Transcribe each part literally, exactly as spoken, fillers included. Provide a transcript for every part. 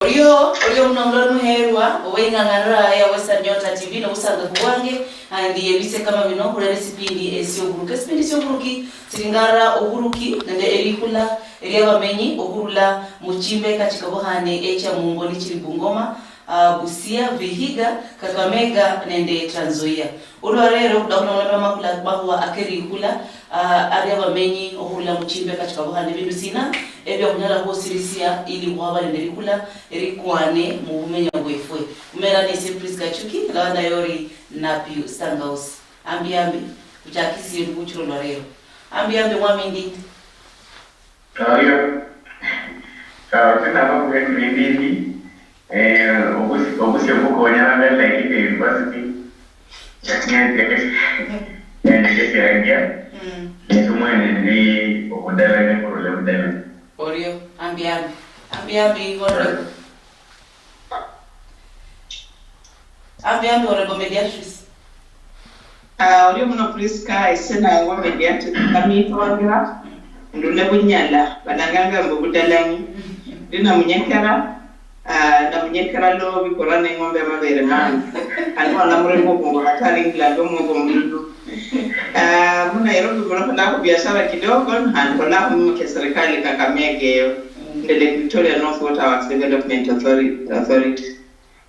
Orio, orio muno mulori muherwa, oweng'ang'anira ya Western Nyota T V nobusangafu bwange, andi ebise kama bino, khurera esipindi esioburuki. Esipindi sioburuki silingara oburuki nende elikhula eliabamenyi okhurula muchimbeka chikabukhane echia mumboni chili Bungoma, ah, Busia, Vihiga, Kakamega nende Trans Nzoia. Olwa lero, khudakha khulomba makula-, makhuwa akelikhula, ah, ali abamenyi okhurula muchimbeka chikabukhane. Bindu sina ebia khunyala khusirisia ili khwaba nende likhula elikwane mubumenya bwefwe? Umera nesi Prisca Achuki, lawanda yori Napiu Stangaus. Ambi ambi, khuchakisie lubuchiro lwa lero. Ambi ambi, mwami Ndindi. Orio. Sawa, sinaba kuhekula indindi. Eh, obusi-, obusi obukonya abana like the university. Nendekesiangia. Mm. Nesi mwene ndi okudalani kurula budalani. Orio, ambi ambi. Ambi ambi, honorable. Ambi ambi, honorable mediatrix. Ah, orio muno Prisca, ese nangwa mediatrix, kamitwangira, ndule Bunyala, balanganga mbu Budalang'i. Ndi Namunyekera, ah, Namunyekera lo bikora neng'ombe amabere mangi. Khandi wala murengo kungo kataringilanga omwoko mululu. Ah, mu Nairobi muno kholakho biashara kidogo, khandi kholakho mumike serikali Kakamega eyo. Ndele Victoria North Water Works Development Authority, Authority.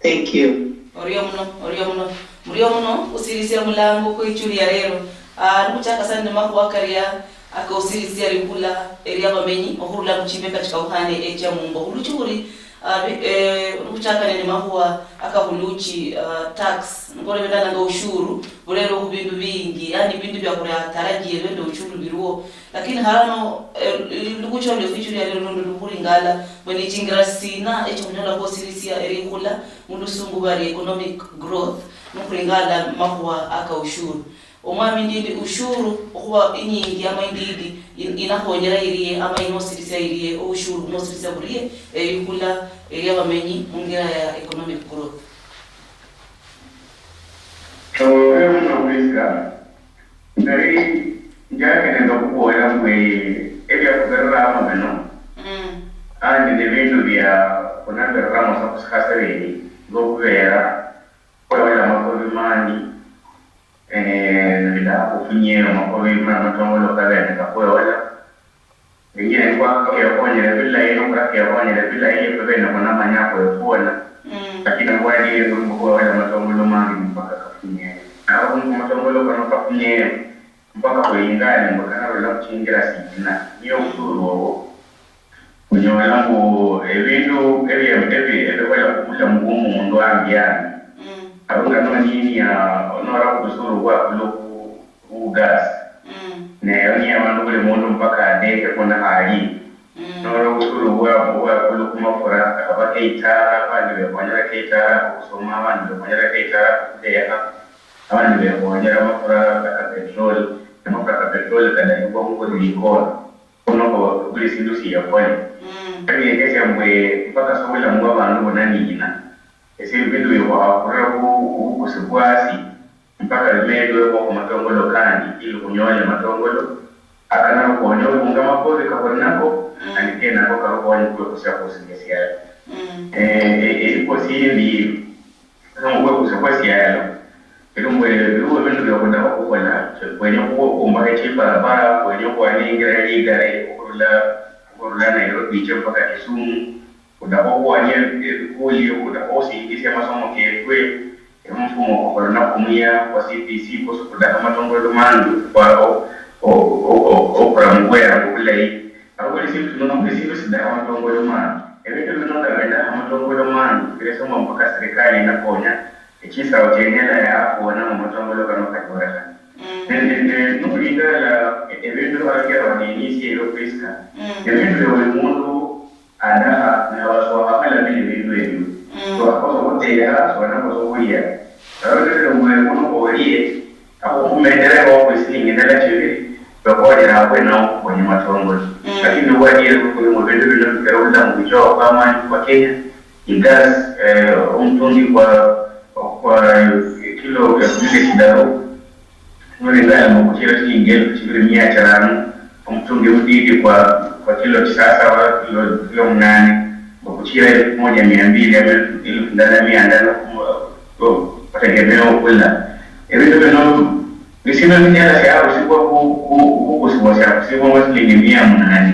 Thank you. Orio muno, orio muno. Murio muno, usirisia mulango kwichuli ya lero. Ah, nikuchaka sana ni makhuwa karia akausirisia likula eria bamenyi okhurula muchimbeka chikaukhane echia mumbo. Khuluchi khuri, ah, bi-, eh, nikuchaka nende makhuwa akakhuluchi, ah, tax, ngolebe ndalanga ushuru, bulero khu bindu bingi, yani bindu bia khuri atarajie bende ushuru biliwo. Lakini harano, eh, lukucha lwefu ichuli ya lero lundi lukhuringala, mbwe ni chingira sina echikhunyola khwosirisia elikhula, mulusungu bari economic growth, nukhuringala makhuwa aka ushuru. Omwami Ndindi, ushuru okhuba inyingi ama indidi, in-, inakhonyera irie ama inosirisia irie, oushuru unosirisia burie elikhula elia bamenyi mungira ya economic growth? Orio muno Prisca, nali njake nende okhuboolera mbwe ebiakhubereramo bino, mm, khandi nebindu bia khunabereramo sa khusikhasireni, ngokhubeera khwewola amakobi mandi, eh, nibidakha khufunye amakobi ma amatongolo kabene kakhwewola. Pengine kwa kekhonyere bilayi, nokhura kekhonyere bilayi, efwe bene khunamanya khwefuola. Mm. Lakini obwadieri buli mbu khwewola amatongolo mangi mpaka kafunye. Nabo amatongolo kano kafunye, mpaka khulingane mbu kanarula muchingira sina. Niyo ushuru obo. Onyola mbu ebindu ebi-, ebi-, ebikhola khubulamu bwomundu ambi ambi. Mm. Abo nga noninia, onora obushuru bwakulu khu, khu gas. Mm. Ne oninia abandu buli mundu mpaka adekhe khuna khali. Mm. Nora obushuru bwabo bwakulu khumafura, kakhaba keitara, abandi bekhonyera keitara khukhusoma, abandi bekhonyera keitara khukhudekha, abandi bekhonyera amafura ka petrol, amafura ka petrol kadahibwa khubuli likona. Khuno kho buli sindu siyekhole. Mm. Kali yekesia mbwe mpaka sa obulamu bwa bandu bunaniina. Esie bindu bikhwakha khurera khu-, khubukusi bwasi, mpaka bimedwekho khumatongolo kandi, ili khunyole matongolo, akana khukhonya obunga amakobi kakhuli nako, mm, kandi kenako kakhukhonya okhwekusia khusinga esialo. Mm. Eh, eh, elikosi yindi, Nokhwekusia khwesialo, elu mbwe, ebiruo bindu biokhudakha khukhola, khwenya khuo-, khuombakha echibarabara, khwenya okhwania ingira yali igare okhurula, okhurula Nairobi iche mpaka Kisumu, khudakha okhwania ebikuli, khudakha okhusingisia amasomo kefwe, omufumo okhukhorana khumuya kwa C B C, kosi khudakha amatongolo mandu kwa o-, o-, o-, o-, okhura mubwera obulayi. Abo buli sindu sino, buli sindu sidakha amatongolo mandu. Ebindu bino nga bidakha amatongolo mandu, biresomwa mpaka serikali inakonya, echisawo chiengela yakhona mu matongolo kano kanyolekhana. Mm. Ne, ne, ne, nokhulingala e-, ebindu barakia abanenisia eyo Prisca, mm, ebindu bya buli mundu adakha, ne khaba siwakhamala bili ebindu ebyo. Mm. Siwakhakosa okhutekha, siwanakosa okhulia. Lero nende omwoyo kuno olie, akhukhumendeleho khwisilingi ndala chibili, bekholera abwenawo khukhonya matongolo. Mm. Lakini obwadieri bukuli mu bindu bino bikera obulamu buchowa kwa amani khu Bakenya, igas, eh, omutungi kwa, kwa kilo ekhumi neshidaru, nolingana nokuchira shilingi elfu chibiri mia chirano, omutungi mudidi kwa, kwa kilo chisasaba, kilo, kilo munane, mbu khuchira elfu moja mia mbili ama elfu ndala mia ndala khu-, khu-, khutegemea okhula. Ebindu bino nisina binyala biarusibwa khu-, khu-, khukusibwa siarusibwa silingi mia munane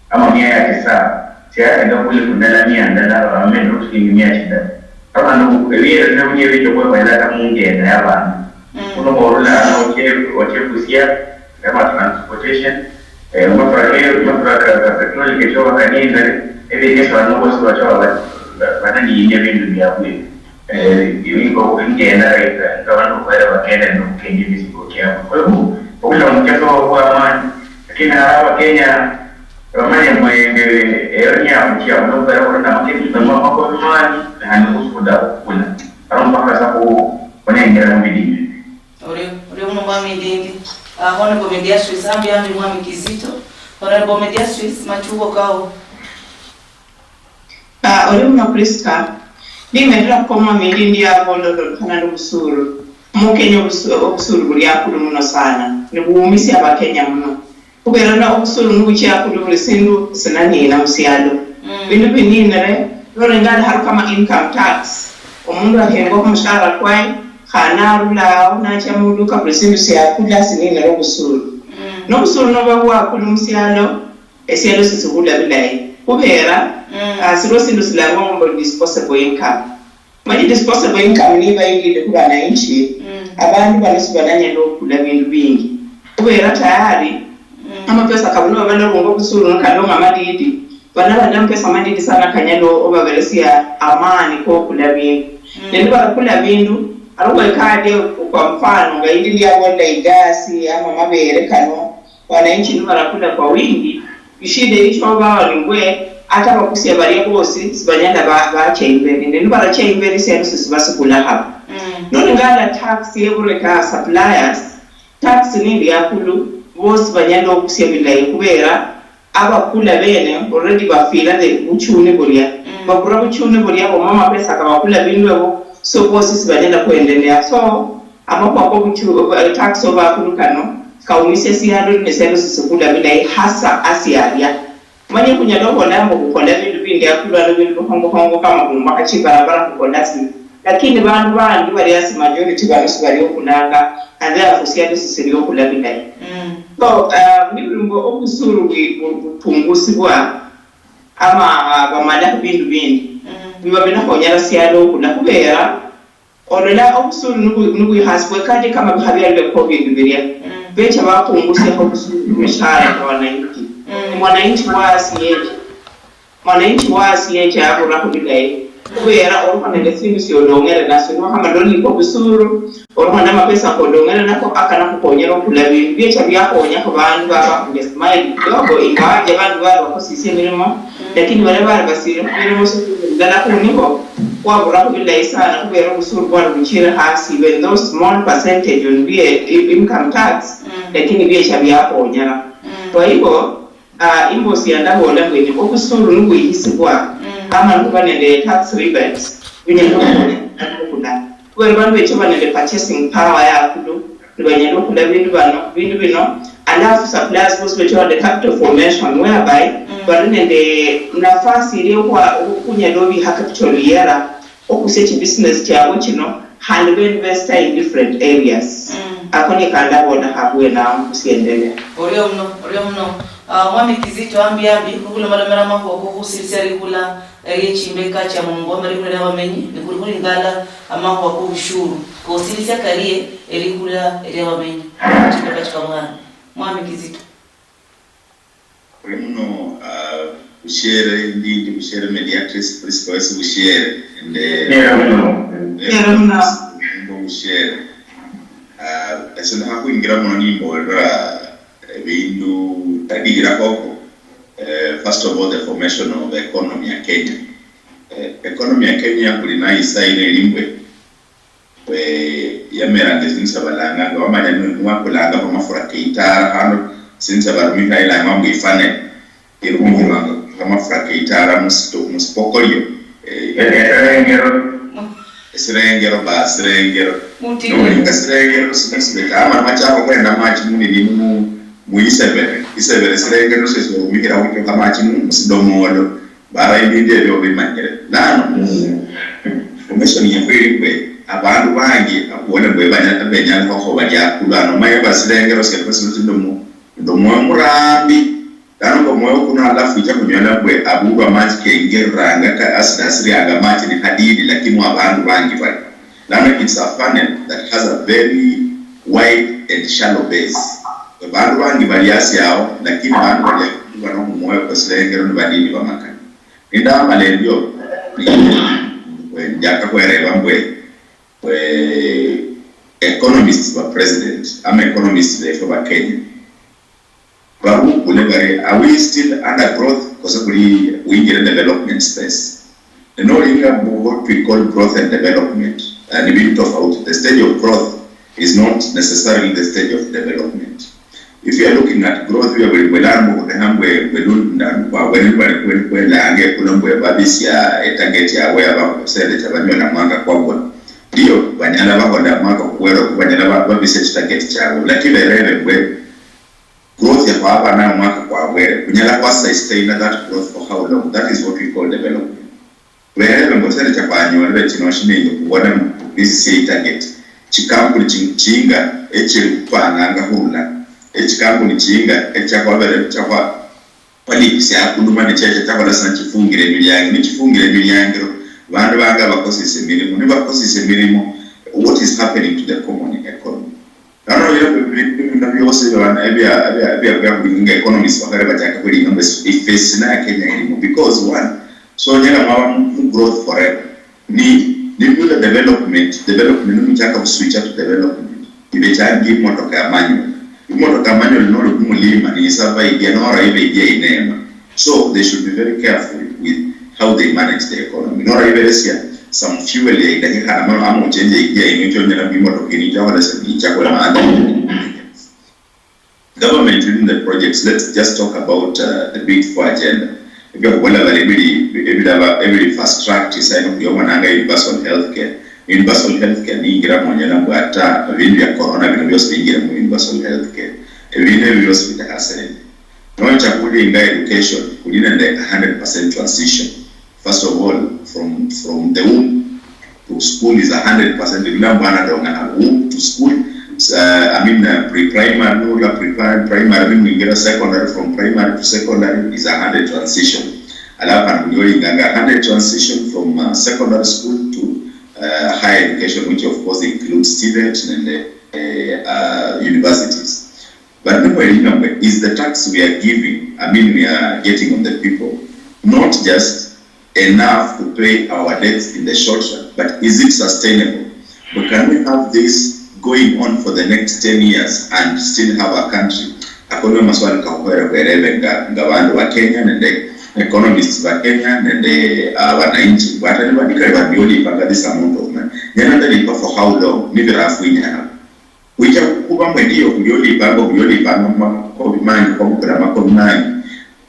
ama mia ya tisa, siarenda khu elfu ndala mia ndala, bamenda khu silingi mia chidala. Abandu ebiyere bino binyala bicha khwekholela mungenda yabandu. Khuno khorula ano oche, oche Busia, ama transportation, eh, mafura ke, mafura ka, ka petrol kechoba kanindale, ebindu bano bosi bachoba ba-, ba-, bananiyinia ebindu biabwe. Eh, ibingo ingenda, eh, nga bandu bakhwere bakenda nokhukendia emisigo kiabwe. Kwa hivyo, obulamu bukesoba bwamani, lakini hara Abakenya bamanye mbu ende eyo niyamuchia muno, khubera khuli namakesi, namakhobi mangi, nehandi khusuda okhukula. Ano mpaka sa khu-, khunengera mubidinyu. Orio, orio muno Mwami Ndindi. Ah, Honorable Mediatrice, ambi, ambi, Mwami Kizito. Honorable Mediatrice, machubo kao. Ah, orio muno Prisca. Nding'endera khuko Mwami Ndindi yabola olwokhana nobusuru. Mukenya obusu-, obusuru buli akulu muno sana. Nibuwumisia Abakenya muno. Khubera na obusuru nibuchia akulu buli sindu sinaniina musialo. Bindu bininire, norenga ali hali kama income tax. Omundu ahenga okhumushahara kwaye, khane arula awo nachia muduka buli sindu siakula sininire obusuru. Nobusuru noba bwakulu musialo, esialo sisikhula bilayi. Khubera, ah, siliwo sindu silangwa mbu disposable income. Mani disposable income niba ilinde khu bananchi, abandu bano sibananyala okhukula bindu bingi. Khubera tayari, amapesa kabo niba balonga obusuru nikalonga amadidi, bana bali amapesa amadidi sana kanyala obaberesia amani kokhukula bindu. Ne nibarakula bindu, ari khwekade kwa mfano, nga indi ndiabola igasi ama mabere kano, wananchi nibarakula kwa wingi, ishida ilichobaho ni mbwe, ata abakusia balia bosi sibanyala ba-, bacha imberi, ne nibaracha imberi sialo sisiba sikula haba. Nolingala tax yebureka suppliers, tax nindi yakulu, bosi banyala okusia bilayi, khubera abakula bene already bafila the buchuni bulia. Babura buchuni bulia, boma amapesa kabakula bindu ebo, so bosi sibanyala khuendelea. So, amakhuwa kobuchu-, tax obakulu kano, kaumisia sialo, ne sialo sisikhula bilayi, hasa asialia. Manye khunyala okhubola mbu khukhola bindu bindi akulu ano, bindu bihongohongo kama khumbakha chibarabara khukhola si. Lakini bandu bandi bali asi, majority bano sibali okhulanga, and therefore sialo sisili okhula bilayi. So, uh, nibuli mbu obusuru bwi-, bu-, bupungusibwa, ama, ah, bamala bindu bindi, biba binakhonyera sialo okhula, khubera olola obusuru nibwi-, nibwikhasibwe kadi kama bikha bialekho bindu biria, becha bapungusiakho obusuru mumishahara kwa wananchi. Mwananchi wasi yecha, mwananchi wasi yecha aburakho bilayi, khubera olikho nende sindu siolong'ere nasio, niwakhamala olikho obusuru, olikho namapesa kolong'ere nako akana khukhonyera okhula bindu, biecha biakhonyakho bandu baba khunde smile kidogo, ingawaje bandu bali bakhosisia emirimo, lakini balia bali basiri khumirimo sikuli ndala khunibo, khwaburakho bilayi sana, khubera obusuru bwali buchire hasi, even though small percentage on bie i-, income tax, lakini biecha biakhonyera. Kwa hivyo, ah, imbosi yandabola mbwene obusuru nibwihisibwa, ama nikhuba nende tax rebates, binyala okhukhonya khukula. Khubera bandu becha bali nende purchasing power yakulu, nibanyala okhula bindu bano, bindu bino, alafu suppliers bosi becha bali nende capital formation, whereby bali nende nafasi ilia okhwa-, okhunyala obikha capital yera, okhusia chibusiness chiabwe chino, khandi beinvesta in different areas. Ako niko kandabola habwene awo, khusiendelea. Orio muno, orio muno. Ah, Mwami Kizito, ambi ambi, khulomalomera amakhuwa kokhusirisia likhula elie chimbeka chia mumbo ama likhula lia bamenyi, nikuli khulingala amakhuwa kobushuru kosirisia karie elikhula elia bamenyi. Chimbeka chikabwana. Mwami Kizito. Khuli muno, ah, Bushiere, Ndindi Bushiere, Mediatrice Prisca wesi Bushiere, nende Bushiere muno. Bushiere muno. Mumbo Bushiere. Ah, ese ndakha khwingira muno nimbolera ebindu tadihira koko. Eh, first of all, the formation of economy ya Kenya. Eh, economy ya Kenya khuli nayo isaino elimbwe, eh, yameranga esindu syabalanganga, wamanya ni-, niwakulanga khumafura keitara, khano sindu syabarumikhira ilangwa mbu ifane, irumikhirwanga khumafura keitara musito-, musipokolio. Eh, esirengero. Esirengero, ba, sirengero. Nolinga sirengero sino sibeka, ama machako kwenda machi munini mu, mu isebere. Isebere sirengero sio sirumikhira khuchoka machi mu, musidomolo. Bara ebindu ebyo bimanyire. Nano, information yefu eri mbwe, abandu bangi, abone mbwe banya-, benyanga okhoba liakulu ano, omanye basilengero siefu sino sindi mu-, ndomwoyo murambi. Lano ngo mwoyo kuno alafu icha kunyola mbwe abundu amachi kengiriranga ka-, asi-, asirianga amachi ni hadidi, lakini abandu bangi bali. Lano it's a funnel that has a very wide and shallow base. Abandu bangi bali asi awo, lakini bandu bali bano mumwoyo kwesilengero ni badidi bamakana. Nindamala endio, njaka khwereba mbwe, mbwe economists ba president, ama economists befu ba Kenya, babukule bari, are we still under growth? Kose kuli winjire development space? Nolinga mu what we call growth and development, uh, ni bintu tofauti. The stage of growth is not necessarily the stage of development. If you are looking at growth, we will learn more than we will learn kwa when we will learn and we will babisia target ya we aba sende cha banyola mwanga kwa bwa. Ndio banyala bahola mwaka kuwero kubanyala ba-, babisia target cha we. Lakini rere we growth ya kwa bana mwaka kwa we. Kunyala kwa sustain that growth for how long? That is what we call development. Berebe mbu esere cha khwanyolere chino shiningi khubona mbu this is a target. Chikampuni chi-, chinga echiri khupanganga khurula. Echikampuni chinga echa khwabere cha khwa-, khwalipisia akuluma nechecha chakhola sana chifungire emiliango. Nichifungire emiliangiro, bandu banga bakosise emirimo. Nibakosise emirimo, what is happening to the common economy? Nono ebyo bindu bino byosi ebya, ebya, ebya, ebya, ebya buli nga economists bakhale bachaka khulinga mbu if-, ifesi na Kenya ilimo, because one, sonyala mwaba mu, mu growth forever. Ni, ni bula development, development ni muchaka ku switch to development. Ibe changi imotoka ya manual. Imotoka ya manual nolo kumulima ni isava idia nora ibe idia inema. So they should be very careful with how they manage the economy. Nora iberesia some fuel ya idahikhana mano ama uchenje idia ino icho nyala bimotoka ini icho akola se icha kwa maana. Government within the projects, let's just talk about uh, the big four agenda. Ebyo kubola bali ebili, ebili aba, ebili fast track, isa ino kuyomonanga universal healthcare. Universal healthcare niyingira monyala mbu ata ebindu bya corona bino byosi biyingira mu universal healthcare. Ebindu ebyo byosi bitaha sente. Nocha kuli nga education, kuli nende a hundred percent transition. First of all, from, from the womb to school is a hundred percent. Bila mwana donga na womb to school, uh, I mean, uh, pre-primary, no, la pre-primary, primary, mwingira secondary, from primary to secondary is a hundred transition. Alafu anamjolinganga a hundred transition from uh, secondary school to uh, higher education, which of course includes TVET and uh, uh, universities. But people remember, is the tax we are giving, I mean, we are getting on the people, not just enough to pay our debts in the short run, but is it sustainable? But can we have this going on for the next ten years and still have a country? Ako niyo maswali kakhwere khwerebe nga, nga bandu ba Kenya nende economists ba Kenya nende uh, wananchi. Bwata niba nikali bandiolipanga this amount of money. Nyana ndalipa for how long? Nibirafu inyana. Wicha kuba mbwe ndiyo khuli olipanga, khuli olipanga mumakobi mangi, khwabukula amakobi mangi.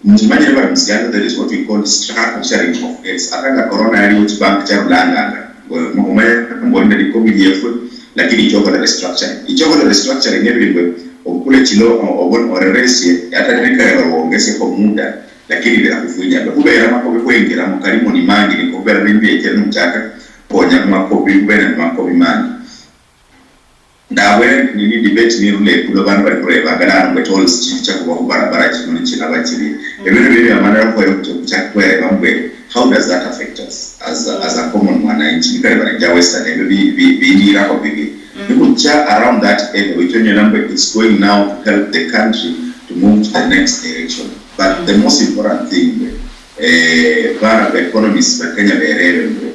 Mumanyire bari musialo there is what we call structuring of debts. Ata nga corona yaliwo chibank charulanganga, omanye mboli nende likobi liefwe, lakini ichokhola restructuring. Ichokhola restructuring ebili mbwe obukule chilo obone oreresie, ata nikaera wongesiekho muda, lakini bilakhufwinya. Khubera amakobi khwengiramo kalimo ni mangi, niko khubera bindu biechera nomuchaka khonya mumakobi, khubera mumakobi mangi. Ndabwene nini debate nirula ekulo bandu bali khurebanga lano mbwe tolls chicha khuba khubarabara chino nichilaba chirie. Ebindu bino biamanira khukhoya khucha khucha khwereba mbwe how does that affect us as a, as a common mwananchi? Nikali bali ja Western ebyo bi- bi- bindirakho bibi. Nikhucha around that area wichonyola mbwe it's going now to help the country to move to the next direction. But the most important thing mbwe eh, bana ba economists ba Kenya berebe mbwe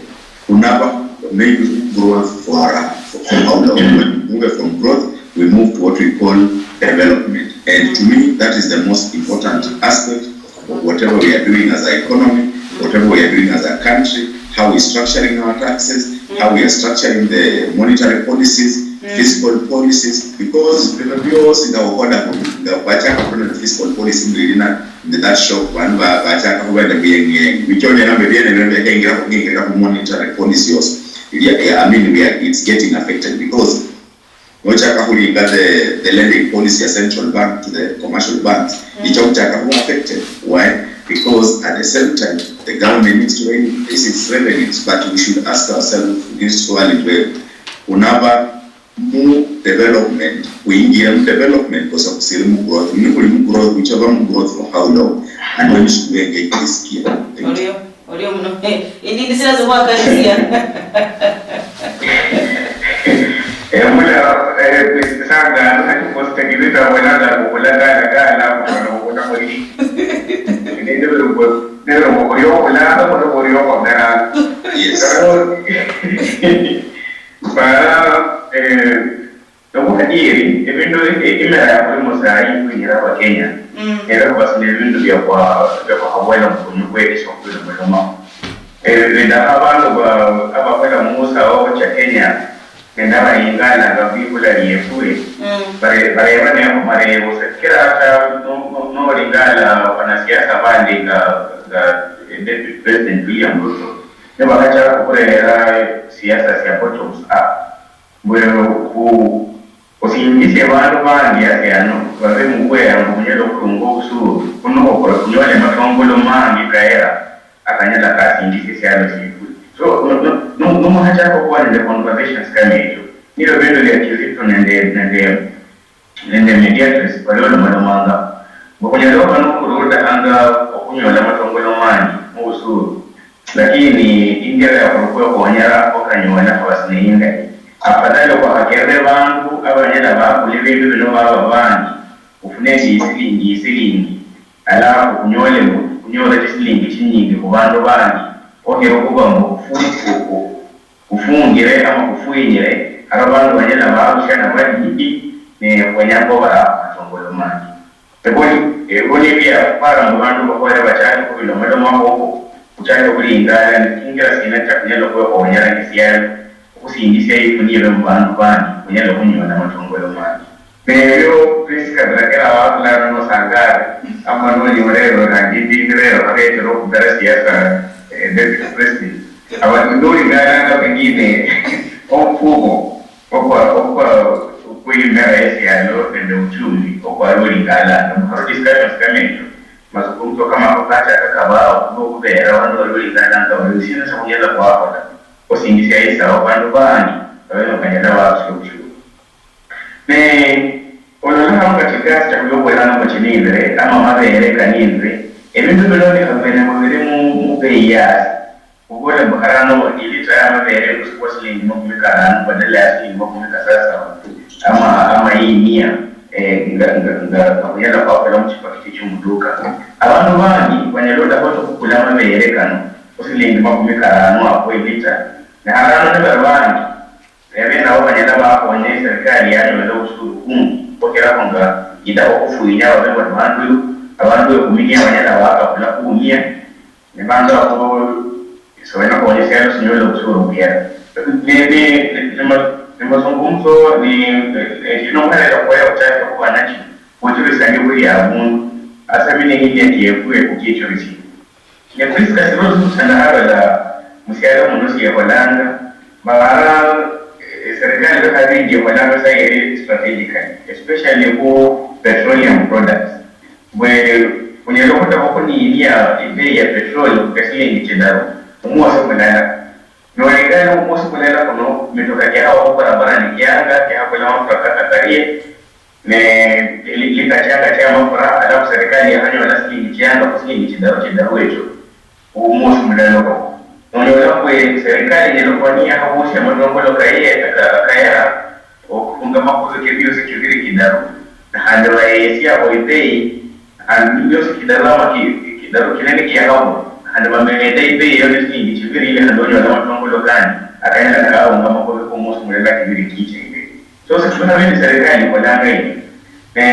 kunaba maybe growth for, uh, for, for how long? When we move from growth, we move to what we call development. And to me, that is the most important aspect of whatever we are doing as an economy, whatever we are doing as a country, how we are structuring our taxes, how we are structuring the monetary policies, fiscal policies, because bino byosi nga ukola nga bachaka kuna fiscal policy mwilina in that shop, bandu ba- bachaka khubenda buyeng'iyeng'i. Bichonyera mbe biene bino biakengira khukingirira khu monetary policy yosi. Ilia- yeah, I mean, we are, it's getting affected because nochaka khulinga the, the lending policy ya central bank to the commercial banks, icha kuchaka khuba affected. Why? Because at the same time, the government needs to increase its revenues, but we should ask ourselves in this world where unava mu development, kuingia mu development kosa kusiri mu growth. Ni kuli mu growth, kuchava mu growth for how long? And when should we engage this gear? Thank you. Orio, orio muno. Eh, indindi sina zo kwa kanisia. Emula, eh, sanga, nani kusitegirita wena nga kukula gala gala, kukula kukula kuli. Nende biri ku, nende biri ku, kuli okulanga, kuli kuli okomera. Yes. Para, eh, nokuhadieri, ebindu e, imera ya kuli musayi kuingira kwa Kenya. Mm. Era basi ne bindu bya kwa, bya kwa habwela mkunyu kweli sokuli muloma. Eh, benda abandu ba, abakwela musa ocha Kenya, nende abayingala nga bikula lyefwe. Mm. Bare, bareba ne kumarebo, sekera ata no, no, nolingala wanasiasa bandi nga, nga, eh, Deputy President William Ruto. Nibakachaka kukurera siasa sia bottoms up. Mbwe ku, kusinjisia bandu bangi asi ano, babe mubweya mbu kunyala okurunga obusuru, kuno okora kunyole matongolo mangi kaera, akanyala kasinjisia esialo siefwe. So, no, no, no, nomuhachaka okuba nende conversations kama echo, nilo bindu bia kizito nende, nende, nende mediators, bali balomalomanga, mbu kunyala oba nokurudahanga okunyola matongolo mangi mubusuru. Lakini injira ya khulukwe khwonyera okanyola khaba sineyindayi. Afadhali okhwakhakerere bandu abanyala bakula ebindu bino baba bangi, ufune nende isilingi, isilingi, alafu khunyole mbu khunyole chisilingi chinyingi khubandu bangi, okhera okhuba mbu khufu-, khu-, khu-, khufungire ama khufwinyire, aro bandu banyala barushana badidi, ne khwenyanga obara amatongolo mangi. Eboni, eboni bia khupara mbu bandu bakhoere bachake khubilomalomakho, khuchake khulingala ni chingira sina chia khunyala khwekhonyera nisialo, okhusindisia ifuni ibe mubandu bandi, khunyala khunyola matongolo mandi. Nebio Prisca birakera awo abulano nosangare, ama noli orero nandi ndindi rero khabechera okhubera siasa, eh, Deputy President. Abandu nolingalanga pengine omufumo okwa, okwa, okwimera esialo nende uchumi okwali olingalanga. Mukharo discussions kama echo, mazungumzo kama ako kachaka kabao, khulwo khubera abandu bali olingalanga bali, "Sina sa khunyala khwakhola?" Osinjisia isawa abandu bandi babe nibanyala barusia obushuru. Ne ololekha mbu kati igasi chakhulya okhwera noba chinindire, ama mabere kanindire, ebindu bino nikhabene mbu biri mu, mu bei yasi. Obola mbu kharano ilita ya mabere ikusikwa silingi makhumi karano badala ya silingi makhumi kasasaba, ama, ama imia, eh, nga, nga, nga, nga khunyala khwakhola muchipakiti chiomuduka. Abandu bandi banyala odakhola okhukula amabere kano khu silingi makhumi karano ako ilita, ne harano nibali bangi. Ebene abo banyala bakhonya eserikali yanyola obushuru bungi, okhukirakho nga idakha okhufwinya babe mbu abandu, abandu ekhumi niye banyala bakabula khumia, ne bandu abo sibanakhonya esialo sinyola obushuru bukiera. Ne, ne, ne, ne ma-, ne mazungumzo ni, ne, ne, nomuherera kwoya ochake khuba nacho, khuchurisanie buli abundu, hasa bine ngilia kiefwe khukichurisie. Ne Prisca, silosi sana halala musialo muno siekholanga, mara, eh, serikali bekhabi ndi ekholanga sa yeri strategically, especially khu petroleum products. Mbwe khunyala okhutakho khuninia ibei ya petrol khuka silingi chidaru omwosi mulala. Nolingana omwosi mulala kuno, mitoka kiahawa khubarabara nikianga, kiahakula mafura kaka karie, ne li-, likachanga chia mafura, alafu serikali yakhanyola silingi chianga khu silingi chidaru, chidaru echo, omwosi mulala oko. Nonyola mbwe serikali inyala khwaniya khabusia amatongolo kaye, ka-, kayera, okhurunga makhubi ke miosi kibiri kidaru, na khandi bayesiakho ibei, khandi miosi kidaru ama ki-, kidaru kine nikiakhabula, khandi bameda ibei eyo nesilingi chibiri, ili khandi onyola amatongolo kandi akanyala karunga makhubi komwosi mulala kibiri kicha imberi. So, sichukha bindi serikali ikholanga ebi. Ne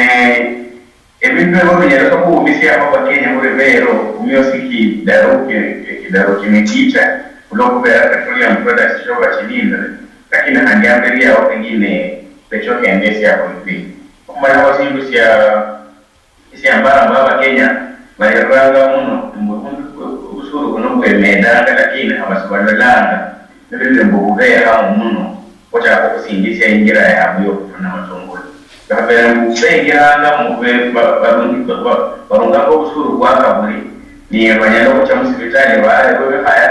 ebindu ebio binyala sa khuwumisiakho Abakenya khuli lero, miosi kidaru ki-, kidaru kine kicha, khulwa khubera petroleum products choba chinindire, lakini khandi amberi yao pengine bechokhende esiakho ipi. Okhumalakho sindu sia, siambara mbu Abakenya bariranga muno, mbu obushuru buno bwemedanga, lakini khaba sibalolanga, nibili mbu bubekhamo muno. Ochaka okhusindisia injira yabwe yokhufuna amatongolo. Kabera mbu bengiranga mu be-, ba-, barungi-, ba-, ba-, barunganga obushuru bwa kaburi, Ni banyala okhucha musipitali barebwe bikhaya,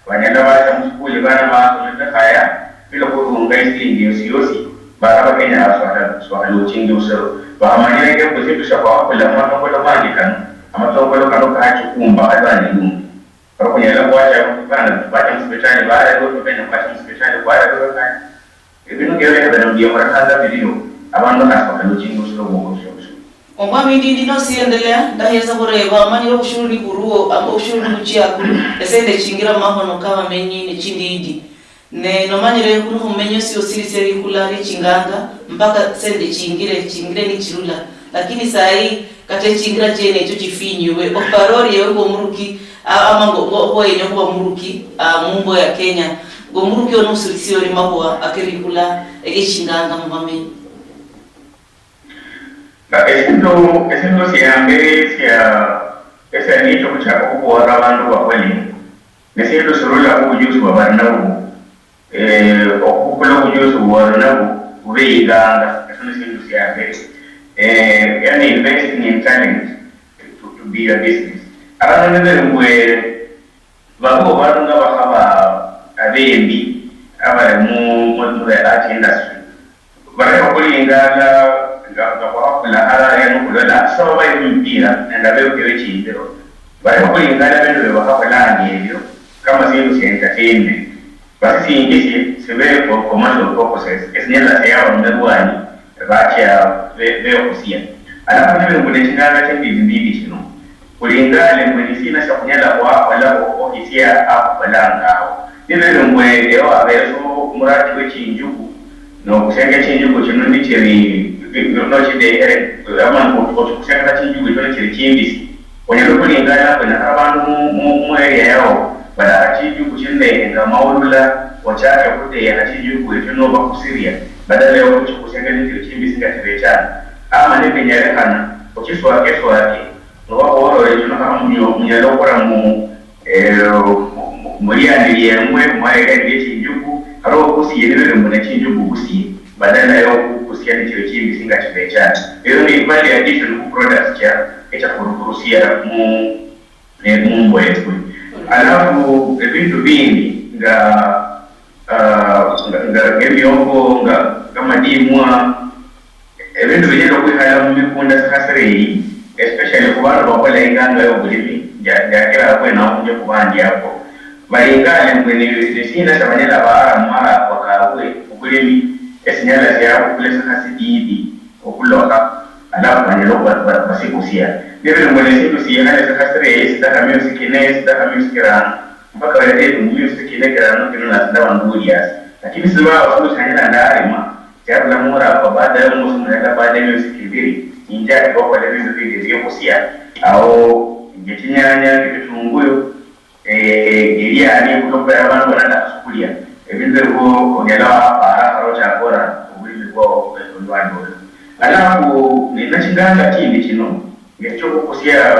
banyala bacha musukuli bana basome bikhaya, bila khurunga isilingi yosi yosi, bara Bakenya swakhaluchingi busiro. Bakhamanyire ke mbu shindu shia khwakhula mumatongolo kanje kano, amatongolo kano kachikumba khali bana ilungi. Kho khunyala khwacha bana bacha musipitali barebwe, Bakenya khwacha musipitali khwarebwe bikhaya. Ebindu ng'ebyo biakhaba nibikholekhanga birio, abandu khasi bakhaluchinga obushuru bwobwo bushiobushio. Omwami Ndindi nosiendelea, ndakhayetsa khureba, omanyire obushuru niburiwo, ama obushuru nibuchia akulu, esende chingira mumakhono kabamenyi nechindidi. Ne nomanyire khuli khumenya siosi lisia likula liechinganga, mpaka sende chingire, chingire nichirula. Lakini sahi, kata echingira chiene echo chifinyibwe, opara orie ewe ngomuruki, a-, ama ngo-, ngo-, ngoyenya okhuba omuruki, a, mumbo ya Kenya, ngomuruki ono usurisia ori makhuwa akerikula eriechinganga mubamenyi? Nga esindu, esindu siambere sia, esia nicho khuchaka okhuboolera abandu bakhole, nesindu sirula khubujusi bwa bari nabwo. Eh, okhubukula obujusi bwoli nabwo bubeyinganga, esho ni sindu siambere. Eh, yani investing in talent to, to be a business. Abandu nibere mbwe baliwo bandu nga bakhaba abembi abali mu, mu, mu the art industry. Barekha okhulingala nga, nga khwakhula halala yani okhulola saba bayi mumipira nende abebukire chimbiro. Barekha okhulingala ebindu bia bakhakholanga ebio kama sindu sia entertainment. Basisinjishe sibe for commercial purposes, esinyala siaba mumirwani, bachia be-, bekhusia. Alafu nibe mbu nechinganga chimbimbi mbimbi chino, khulingale mbu nisina siakhunyala khwakhola okhisia akhukholanga awo. Nibebe mbu ewe wabereso omuradi we chinjuku, nokusianga chinjuku chino nichiri, nochidekhere, ama nochikusianga chinjuku chino nichiri chimbisi, onyala okhulingala mbu nakhali abandu mu, mu, mu area yao badakha chinjuku chindehenga maulula, ochake okhudeha chinjuku echio nobakusiria, badala yokhukhusianga nichiri chimbisi nga chibechanga. Ama nibinyalikhana, ochiswake swake, noba oholole chino khaba munyo-, munyala okhura mu, eh, mu, mu, muliani lieng'we, mwahelia chinjuku, khali okusie nibiri mbu nechinjuku busie, badala yokukusia nichio chimbisi nga chibechanga. Eyo ni value addition khu products chia, echa khurusia mu, eh, mumbo yefwe. Alafu ebindu bindi nga, ah, nga, nga, ng'emioko, nga, nga madimwa, ebindu binyala okhwikhala mumikunda sikhasire eyi, especially khubandu bakhola inganga yobulimi, nja-, njakira abwene awo khunje khubandi ako. Balingale mbwe ni, ni sina siabanyala baara mumarakwa kabwe mubulimi, esinyala siabukula esikha sididi okhulokha, alafu banyala okhuba ba-, basikusia. Nibili mbwe nesindu sikhale sikhasire eyi, sidakha myusi kine, sidakha myusi kirano, mpaka balete mumyusi kine kirano kino nasi ndaba nduliasi. Lakini sibawo sindu sianyala ndarima, siarula murakwa baada ya omwesi mulala, baada ya myusi kibiri, ninjaki okhola ebindu bindi biokhusia. Awo nje chinyanya, ebitunguyu, eh, eliani, khulokhubera abandu banadakha sukhulia. Ebindu ebio onyala wapara khali ochaka ora obulimi bwao olwandola. Alafu, nina chinganga chindi chino, ngecho okhukusia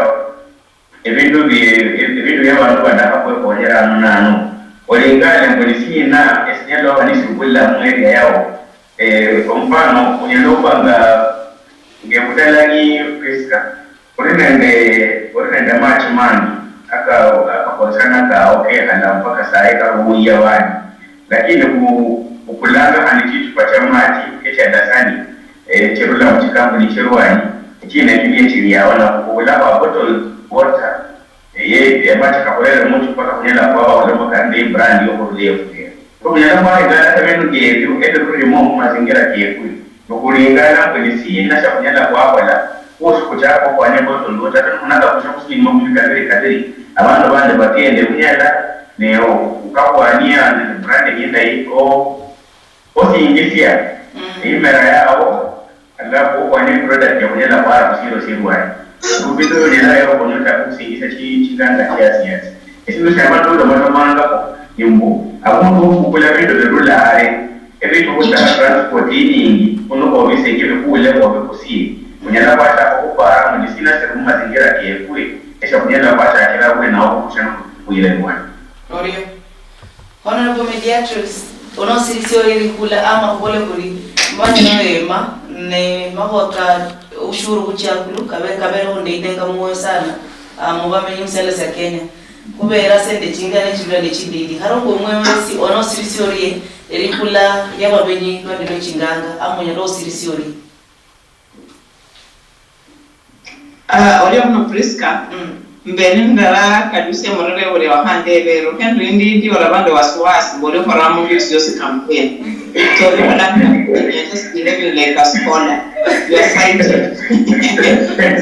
ebindu bie-, ebindu bia abandu badakha khwekhonyera ano nano. Olingale mbu ni sina esinyala oba nisibula mu area yao. Eh, omufano, onyala oba nga, nge Budalangi Prisca, oli nende, oli nende amachi mangi, aka, akakhosana kao kekhala mpaka sayi karuya wani. Lakini khu-, khukulanga khandi chichupa chia machi echia Dasani, eh, chirula muchikampuni chirwanyi, echina echo niechiriawo, na khubulakho a bottle water, eye, amachi kakhurere muchupa kakhunyala khwaba khulomba kandi ebrand yokhurula efuria. Kho khunyala khwahengana ebindu ngebio ebirulimo mumazingira kefwe, nokhulingana mbu ni sina siakhunyala khwakhola, kwosi khuchaka okhwania bottle water, kata nokhunaka khusha khusilingi makhumi kabiri kabiri, abandu bandi bakende bunyala, ne okakwania nende brand endayi, o-, osinjisia, mm, imera yao, alafu okwane product ya khunyala khwara khushiro shirwanyi. Lubito lunyala lero khunyola khusinjisia chi-, chinganga chiasi yasi. Esindu shia matunda matomangakho ni mbu, abundu okhukula bindu birula are, ebindu khutaka transport inyingi, khuno khobisenge bikhule khobikusie. Khunyala khwachaka khupara mbu ni sina siri mumazingira kefwe, esha khunyala khwachakira abwenawo khukusha nikhwira erwanyi. Orio. Honorable Mediatrix, onosirisia ori likula ama khubole khuri, mbanye noyema, ne makhuwa ka ushuru khuchiakulu, kabe-, kabere khundeitenga mwoyo sana. ah, mubamenyi musialo sia Kenya. Khubera sende chingana chibula nechididi. Kharo khumwe wesi onosirisia orie elikhula liababenyi lwandi lwechinganga, amonyala osirisia orie? Ah, orio muno Prisca, mm, mbene ndala kadusia murere ule wahande ebero, kendo indi ndi olaba nde wasiwasi, mbole khora mundu siosi kamukene. So, uli khora nde just living like a scholar. You are fighting.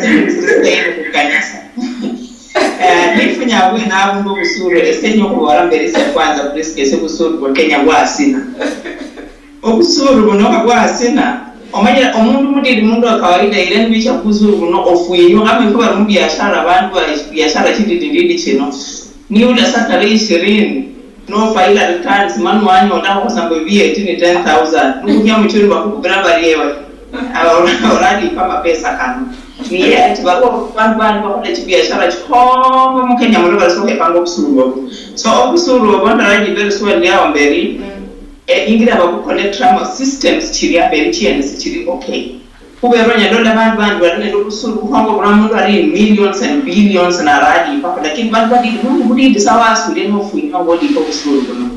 Sisi kukanisa. Eh, nifunya abwene abu mbu busuru, ese nyo khubora mbere sia kwanza Prisca, ese busuru bwa Kenya bwasina. Obusuru buno nga bwasina, omanyire omundu mudidi, mundu wa kawaida, ile nibicha khubusuru buno ofwinywa, ama ifwe bali mubiashara, abandu bali biashara chididi didi chino, niula sa tarehe ishirini, nofaila returns, mani wanyola khusamba V A T ni ten thousand, nukukhia muchiro bakhukupira bari ewe, oralipa mapesa kano. Ni yet, baliwo bandu bandi bakhola chibiashara chikhongo mu Kenya muno, bali sokhepanga obusuru obo. So, obusuru obo, ndaraji very soon yao mberi, eh, ingira babuconnectamo systems chiria mberi chiene sichiri okay. Khubera onyala lola bandu bandi bali nende obusuru bukhongo bura mundu ari in millions and billions naralipaho, lakini bandu badidi mundu budidi sa wasulia nofunywa ngolipa obusuru buno.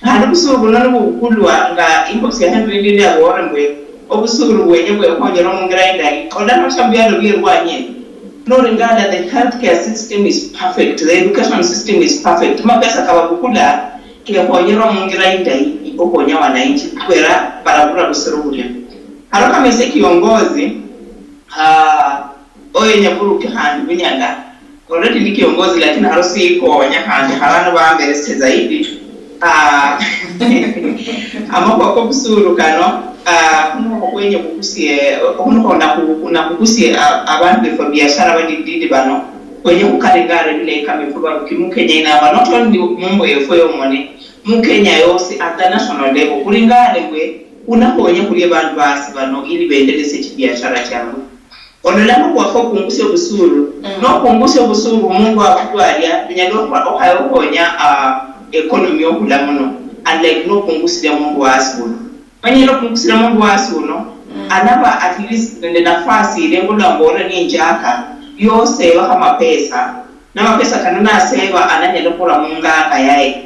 Khandi obusuru buno nibubukulwa nga inbox ya Henry Ndindi abore mbwe obusuru bwenye bwekhonyera mungira indayi. Olano sha mubialo bie rwanye. Noringala the healthcare system is perfect, the education system is perfect. Mapesa kababukula kekhonyerwa mungira indayi okhonya wananchi, kubera barabura busiro bulia. Haro kama ese kiongozi, ah, oyo nyaburuki khandi bunyala. Already ni kiongozi, lakini haro sikonya khandi harano bamberese zaidi. Ah, amakhuwa kobusuru kano, ah, khuno khwenya khukusie, khuno khona khu-, khuna khukusie, ah, abandu befu biashara badididi bano, khwenya khukalingare bilayi kama efwe baruki mu Kenya inamba, not only mumbo yefwe yomoni, mu Kenya yosi at the national level, khulingare mbwe khunakhonya khurie bandu basi bano ili bendelese chibiashara chiabwe. Olola mbu khwafa opungusia obusuru. Mm. Nopungusia obusuru, omundu akhulwalia, binyala okhuba okhaya okhonya, ah, economy okhula muno, unlike nopungusilia mundu wasi uno. Manyala opungusilia mundu wasi uno, mm, anaba at least nende nafasi ile ngolwa mbole ninjaka, yoseyo amapesa, namapesa kano naseba ananyala okhura munganga yaye.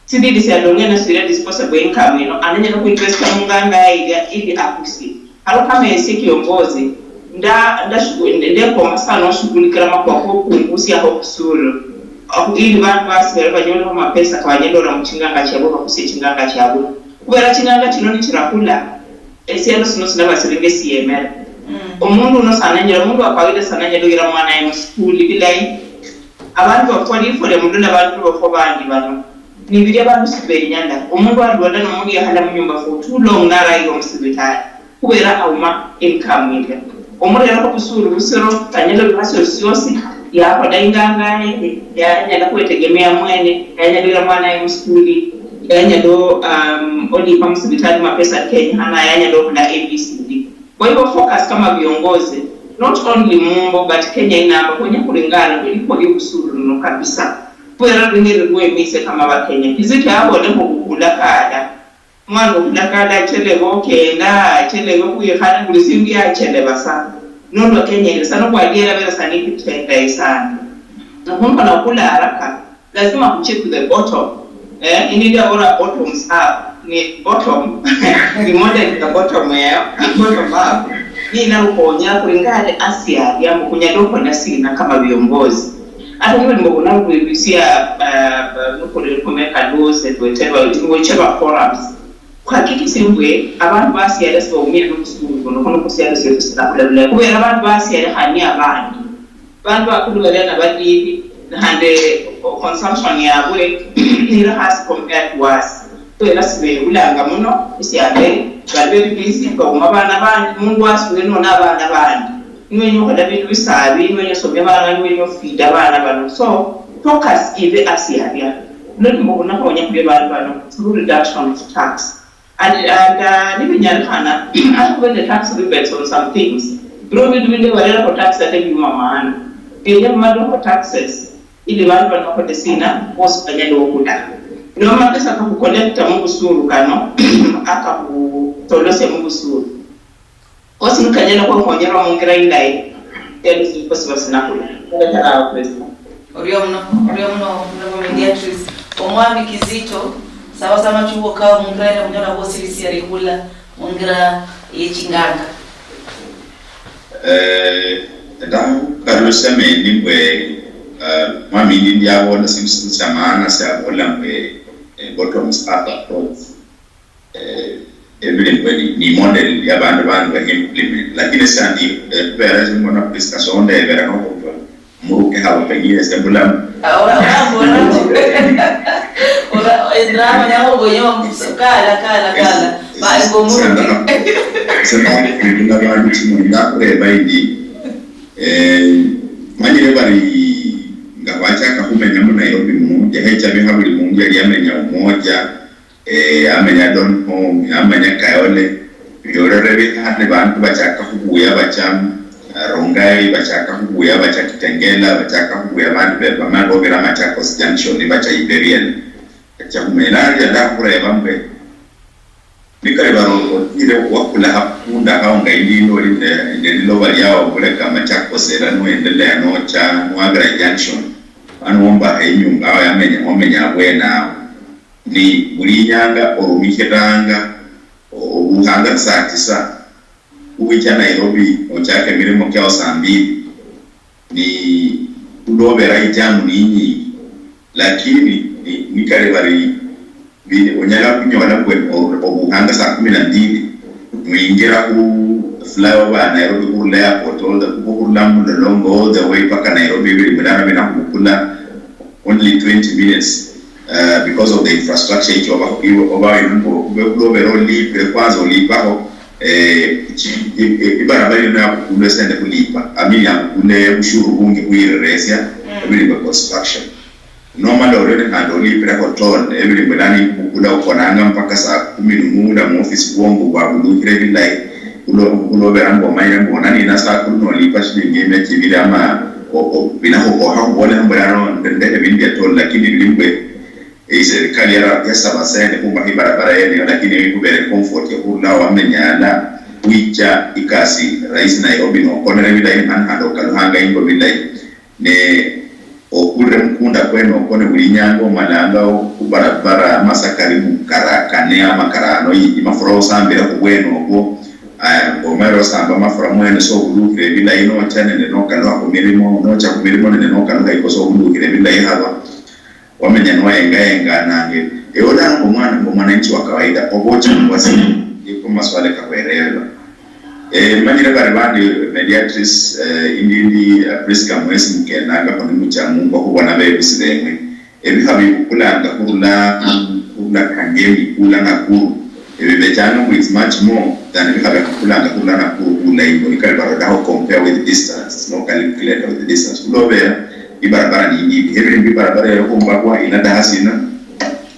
Tsididi tsiadong'e naswira disposable income ino, ananyala khuinvesta munganga yaye ilia ili akusie. Haro kama esie kiongozi, nda-, ndashuku-, nde-, ndekoma sana oshughulikira makhuwa kokhungusiakho obusuru, okhu-, ili bandu basi bali banyolekho mapesa kabanyala ora muchinganga chiabwe, bakusie chinganga chiabwe. Khubera chinganga chino nichirakhula, esialo sino sinaba siringa esiemera. Mm. Omundu uno sananyala, omundu wa kawaida sananyala oyira mwana ye musukuli bilayi. Abandu bafwa lifwa lia mulula, abandu bafwa bandi bano. Nibiria abandu sibenyala. Omundu alwala nomundu yakhala munyumba for too long narayirwa musibitali. Khubera auma income ilia. Omurerakho busuru busiro, sanyala olukha siosi siosi, yakhola inganga yaye, yanyala khwetegemea mwene, yanyala oyira mwana ye musukuli, yanyala, um, olipa musibitali mapesa kenyekhana, yanyala okhula A B C D. Kwa hivyo focus kama viongozi, not only mumbo, but Kenya inamba, khwenya khulingana, khwenya khwenya obusuru buno kabisa. Khubera lwenya lulwemise kama Bakenya. Kizito yabolekho khukula kala. Mwana okhula kala achelebe okenda, achelebe khwikhala, buli sindu yacheleba sa. Nolwa Kenya ino, sa nokhwadiera bera sa nikitenda isano. Nakhumba nakhula haraka. Lazima kuche to the bottom. Eh, ini ndio bora bottoms up. Ni bottom. Ni model ya bottom ya bottom up. Ni na ukonya kulingana asialia mkunyado kona sina kama viongozi. Hata niwe mbo kuna kuibisia, uh, nukuri kumeka laws and whatever, in whichever forums. Kuhakikisha mbwe abantu basiala sibaumia n'obusungu buno, khuno kusialo siefu sinakula bulayi. Kubera abantu basiala khani abandi. Bandu bakulu balia nabadidi, nahande consumption yabwe nira hasi compared to us. Khubera sibebulanga muno, esiambere, bali very busy, bauma abana bandi, mundu wasule nona abana bandi. Niwenya okhola bindu bisabi, niwenya osomia abana, niwenya ofeed abana bano. So, focus ibe asialia. Loli mbu khunakhonya khuli bandu bano through reduction of tax. And, and, uh, nibinyalikhana, akhube nende tax rebates on some things. Biro bindu bindi barerako tax ate biuma maana. Bienya bimalekho taxes, ili bandu bano bakhole sina, bosi banyale okhuda. Nomapesa kakhucollecta mubusuru kano, akakhutolosia mubusuru. Kosi nikanyala khwekhonyerwa mungira indayi, then sifo siba sinakula. Orio muno, orio muno, Honorable Mediatrix. Omwami Kizito, sawa sawa, machubo kao mungira ene munyola khwosirisia likhula mungira yechinganga. Eh, ndakhukalusia mendi mbwe, eh, mwami ndi ndiabola sindu sindi sia maana siabola mbwe, eh, bottoms up approach. Eh, ebili mbwe ni, ni model ya bandu bandi ba implement. Lakini sandi, eh, kubera esi mbona Prisca sondebera nokhubwa muruke haba pengine ese mbulamu. Ah, ora- orambona ora- ora- endrama yao boyo kala kala kala bali bomuruke. Sena bandu chino ndakureba indi, eh, manyire bari nga bachaka khumenya mu Nairobi muno, yahecha biha buli mundu yali amenya umoja, eh, amenya Donholm, amenya Kayole, biolere bihane bandu bachaka khubuya bacha, eh, Rongai, bachaka khubuya bacha Kitengela, bachaka khubuya bandu be- bamala bobera Machakos Junction, bacha Imperial. Bacha khumenya. Nali ndakhureba mbe, nikali baro otire wakula hapunda hao nga indi ino linde, linde liloba liao buleka Machakos era nuendelea nocha Nwagara Junction. Ano wombaha inyumba ao yamenya, wamenya abwene ao. Ni buli inyanga orumishiranga o- obuhanga saa tisa, khuwicha Nairobi ochaka emirimo kiao saa mbili, ni khulobera ijamu ninyingi, lakini ni- nikali bari bi- onyala khunyola mbwe o- obuhanga saa kumi na mbili, mwingira khu flyover ya Nairobi khurula airport all the- khurula Mlolongo all the way paka Nairobi, bili mulano binakhubukula only twenty minutes, uh, because of the infrastructure icho oba oba ino mbo obera olipire kwanza olipaho, eh, chi- i- i- ibarabara ino yabukulwa esende khulipa, I mean yabukulwa bushuru bungi bwireresia ebili bwa construction. Nomala orio ni khandi olipireho toll ebili bwa nani bukula okonanga mpaka saa kumi nung'ula mu office bwongo bwabulukhire bilayi. Khulo- khulobera mbu omanyire mbu onanina saa kumi nolipa shilingi emia chibili ama o- o- binakhukokha khubolela mbu lano nde- ndekhe ebindu bia toll, lakini bili mbwe iserikali yara- yasaba sente khumbakha ibarabara yeneyo, lakini eyo ikhubere comfort yokhurula awo wamenya ala wicha ikasi rahisi Nairobi nokonere bilayi mani khandi okaluhanga ingo bilayi. Ne okulire mukunda kwene okwo ne buli inyanga omalanga khubarabara amasakari mukarakane ama karano yi- imafura osambira khubwene okwo. Aya, nga omalire osamba amafura mwene so obulukhire bilayi nocha nende nokalukha khumirimo, nocha khumirimo nende nokalukha iko so obulukhire bilayi haba. Wamenya noyengayenganange. Ewe olanga omwana mbu omwananchi wa kawaida, obocha mubwasi, niko maswala kakhwereba. Eh, manyire bari bandi mediatrix, eh, indindi, eh, Prisca Mwesi mukendangakho nimucha mungo khubona bebusi beng'we. Ebiha bibukulanga khurula, khurula Kangemi, khurula Nakuru. Ebibechanga mbu it's much more than ebiha biabukulanga khurula Nakuru khurula ingo. Nikali barodaho compare with distance, no calculator with distance. Khulobera, ibarabara ni indindi. Ebindu ibarabara yokhumbakwa inadaha sina,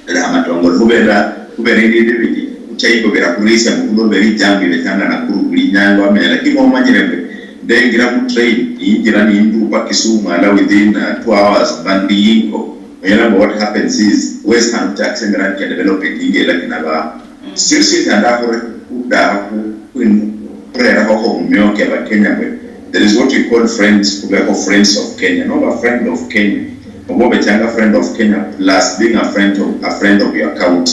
la amatongolo. Khubera, khubera indindi bidi, khucha ingo birakhurisia mbu khulobera ijambo ibechanga Nakuru buli inyanga wamenya. Lakini omanyire mbu, ndengira mu train, ninjira nindupa Kisumu ala within, uh, two hours, mba ndi ingo. Onyala mbu what happens is, wesi hano taxi miradi kia development inge lakini aba. Sio sio kyandakhore khudaha khu, khureraho ho mumioyo kia Bakenya mbu, there is what we call friends, khubeho friends of Kenya. Noba friend of Kenya, oba obechanga friend of Kenya plus being a friend of, a friend of your county.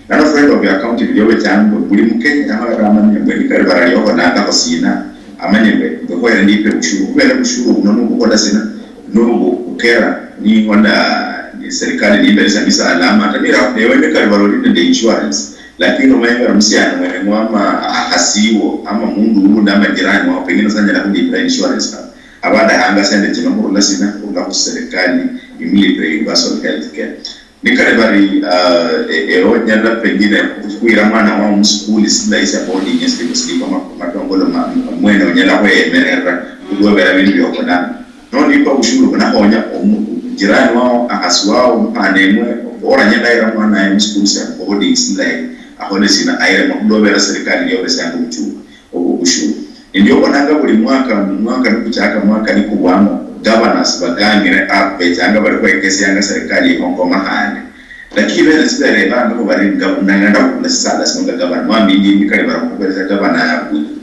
Nano friend of your county, bili obechanga mbu, buli Mukenya yahoyera amanye mbu, nikali barali oholangakho sina, amanye mbu, mbu khoyere ndipe bushuru. Khubera bushuru buno nobukhola sina, nobukera, nihola, ni serikali niberesia misaala, ama, ata nira, ewe nikali barali nende insurance, lakini omanye bari musiani mwene ng'o ama ahasiwo, ama mundu wundi ama jirani wao, pengine sanyala khulipira insurance, aba adahanga sente chino khurula sina, khurula khu serikali, imulipire universal health care. Nikali bari, ah, e- ewe onyala pengine khwira mwana wao musukuli silayi sia boarding esili khusilipa ma- matongolo ma- mwene onyala khweyemerera khulwobera bindu biokhulanga. Nolipa bushuru bunakhonya omu- jirani wao, akhasi wao, omukhana emwe, oranyala ayira mwana aye musukulu sia boarding silayi, akhole sina, ayiremo khulobera serikali yobesianga obuchuru obwo bushuru. Ndio obonanga buli mwaka, mwaka nikuchaka, mwaka nikubwamo, governors bagangire up, bechanga bali khwekesianga serikali ihongoma khandi. Lakini bene siberebangakho bari nga- nanganda khukula sisala sino nga governor, mwami ndi nikali barakhukhuberesa governor ya Busia.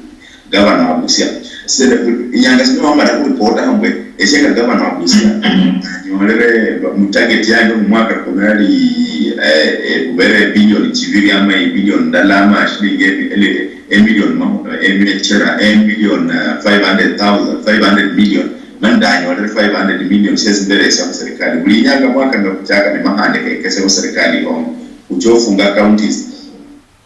Gavana wa Busia. Sene, inyanga sino wamala kuripota mbwe, Esie nga gavana wa Busia, nanyolere mu target yange mu mwaka kuno yali, eh, eh, kubere ebilioni chibiri ama ebilioni ndala ama shilingi ebi-, ele-, emilioni mahu-, emechera, emilioni, eh, five hundred thousand, five hundred million. Mani ndanyolere five hundred million syesi mberesia mu serikali. Buli inyanga mwaka nga kuchaka ni mahande kekese mu serikali homo. Kuchofunga counties.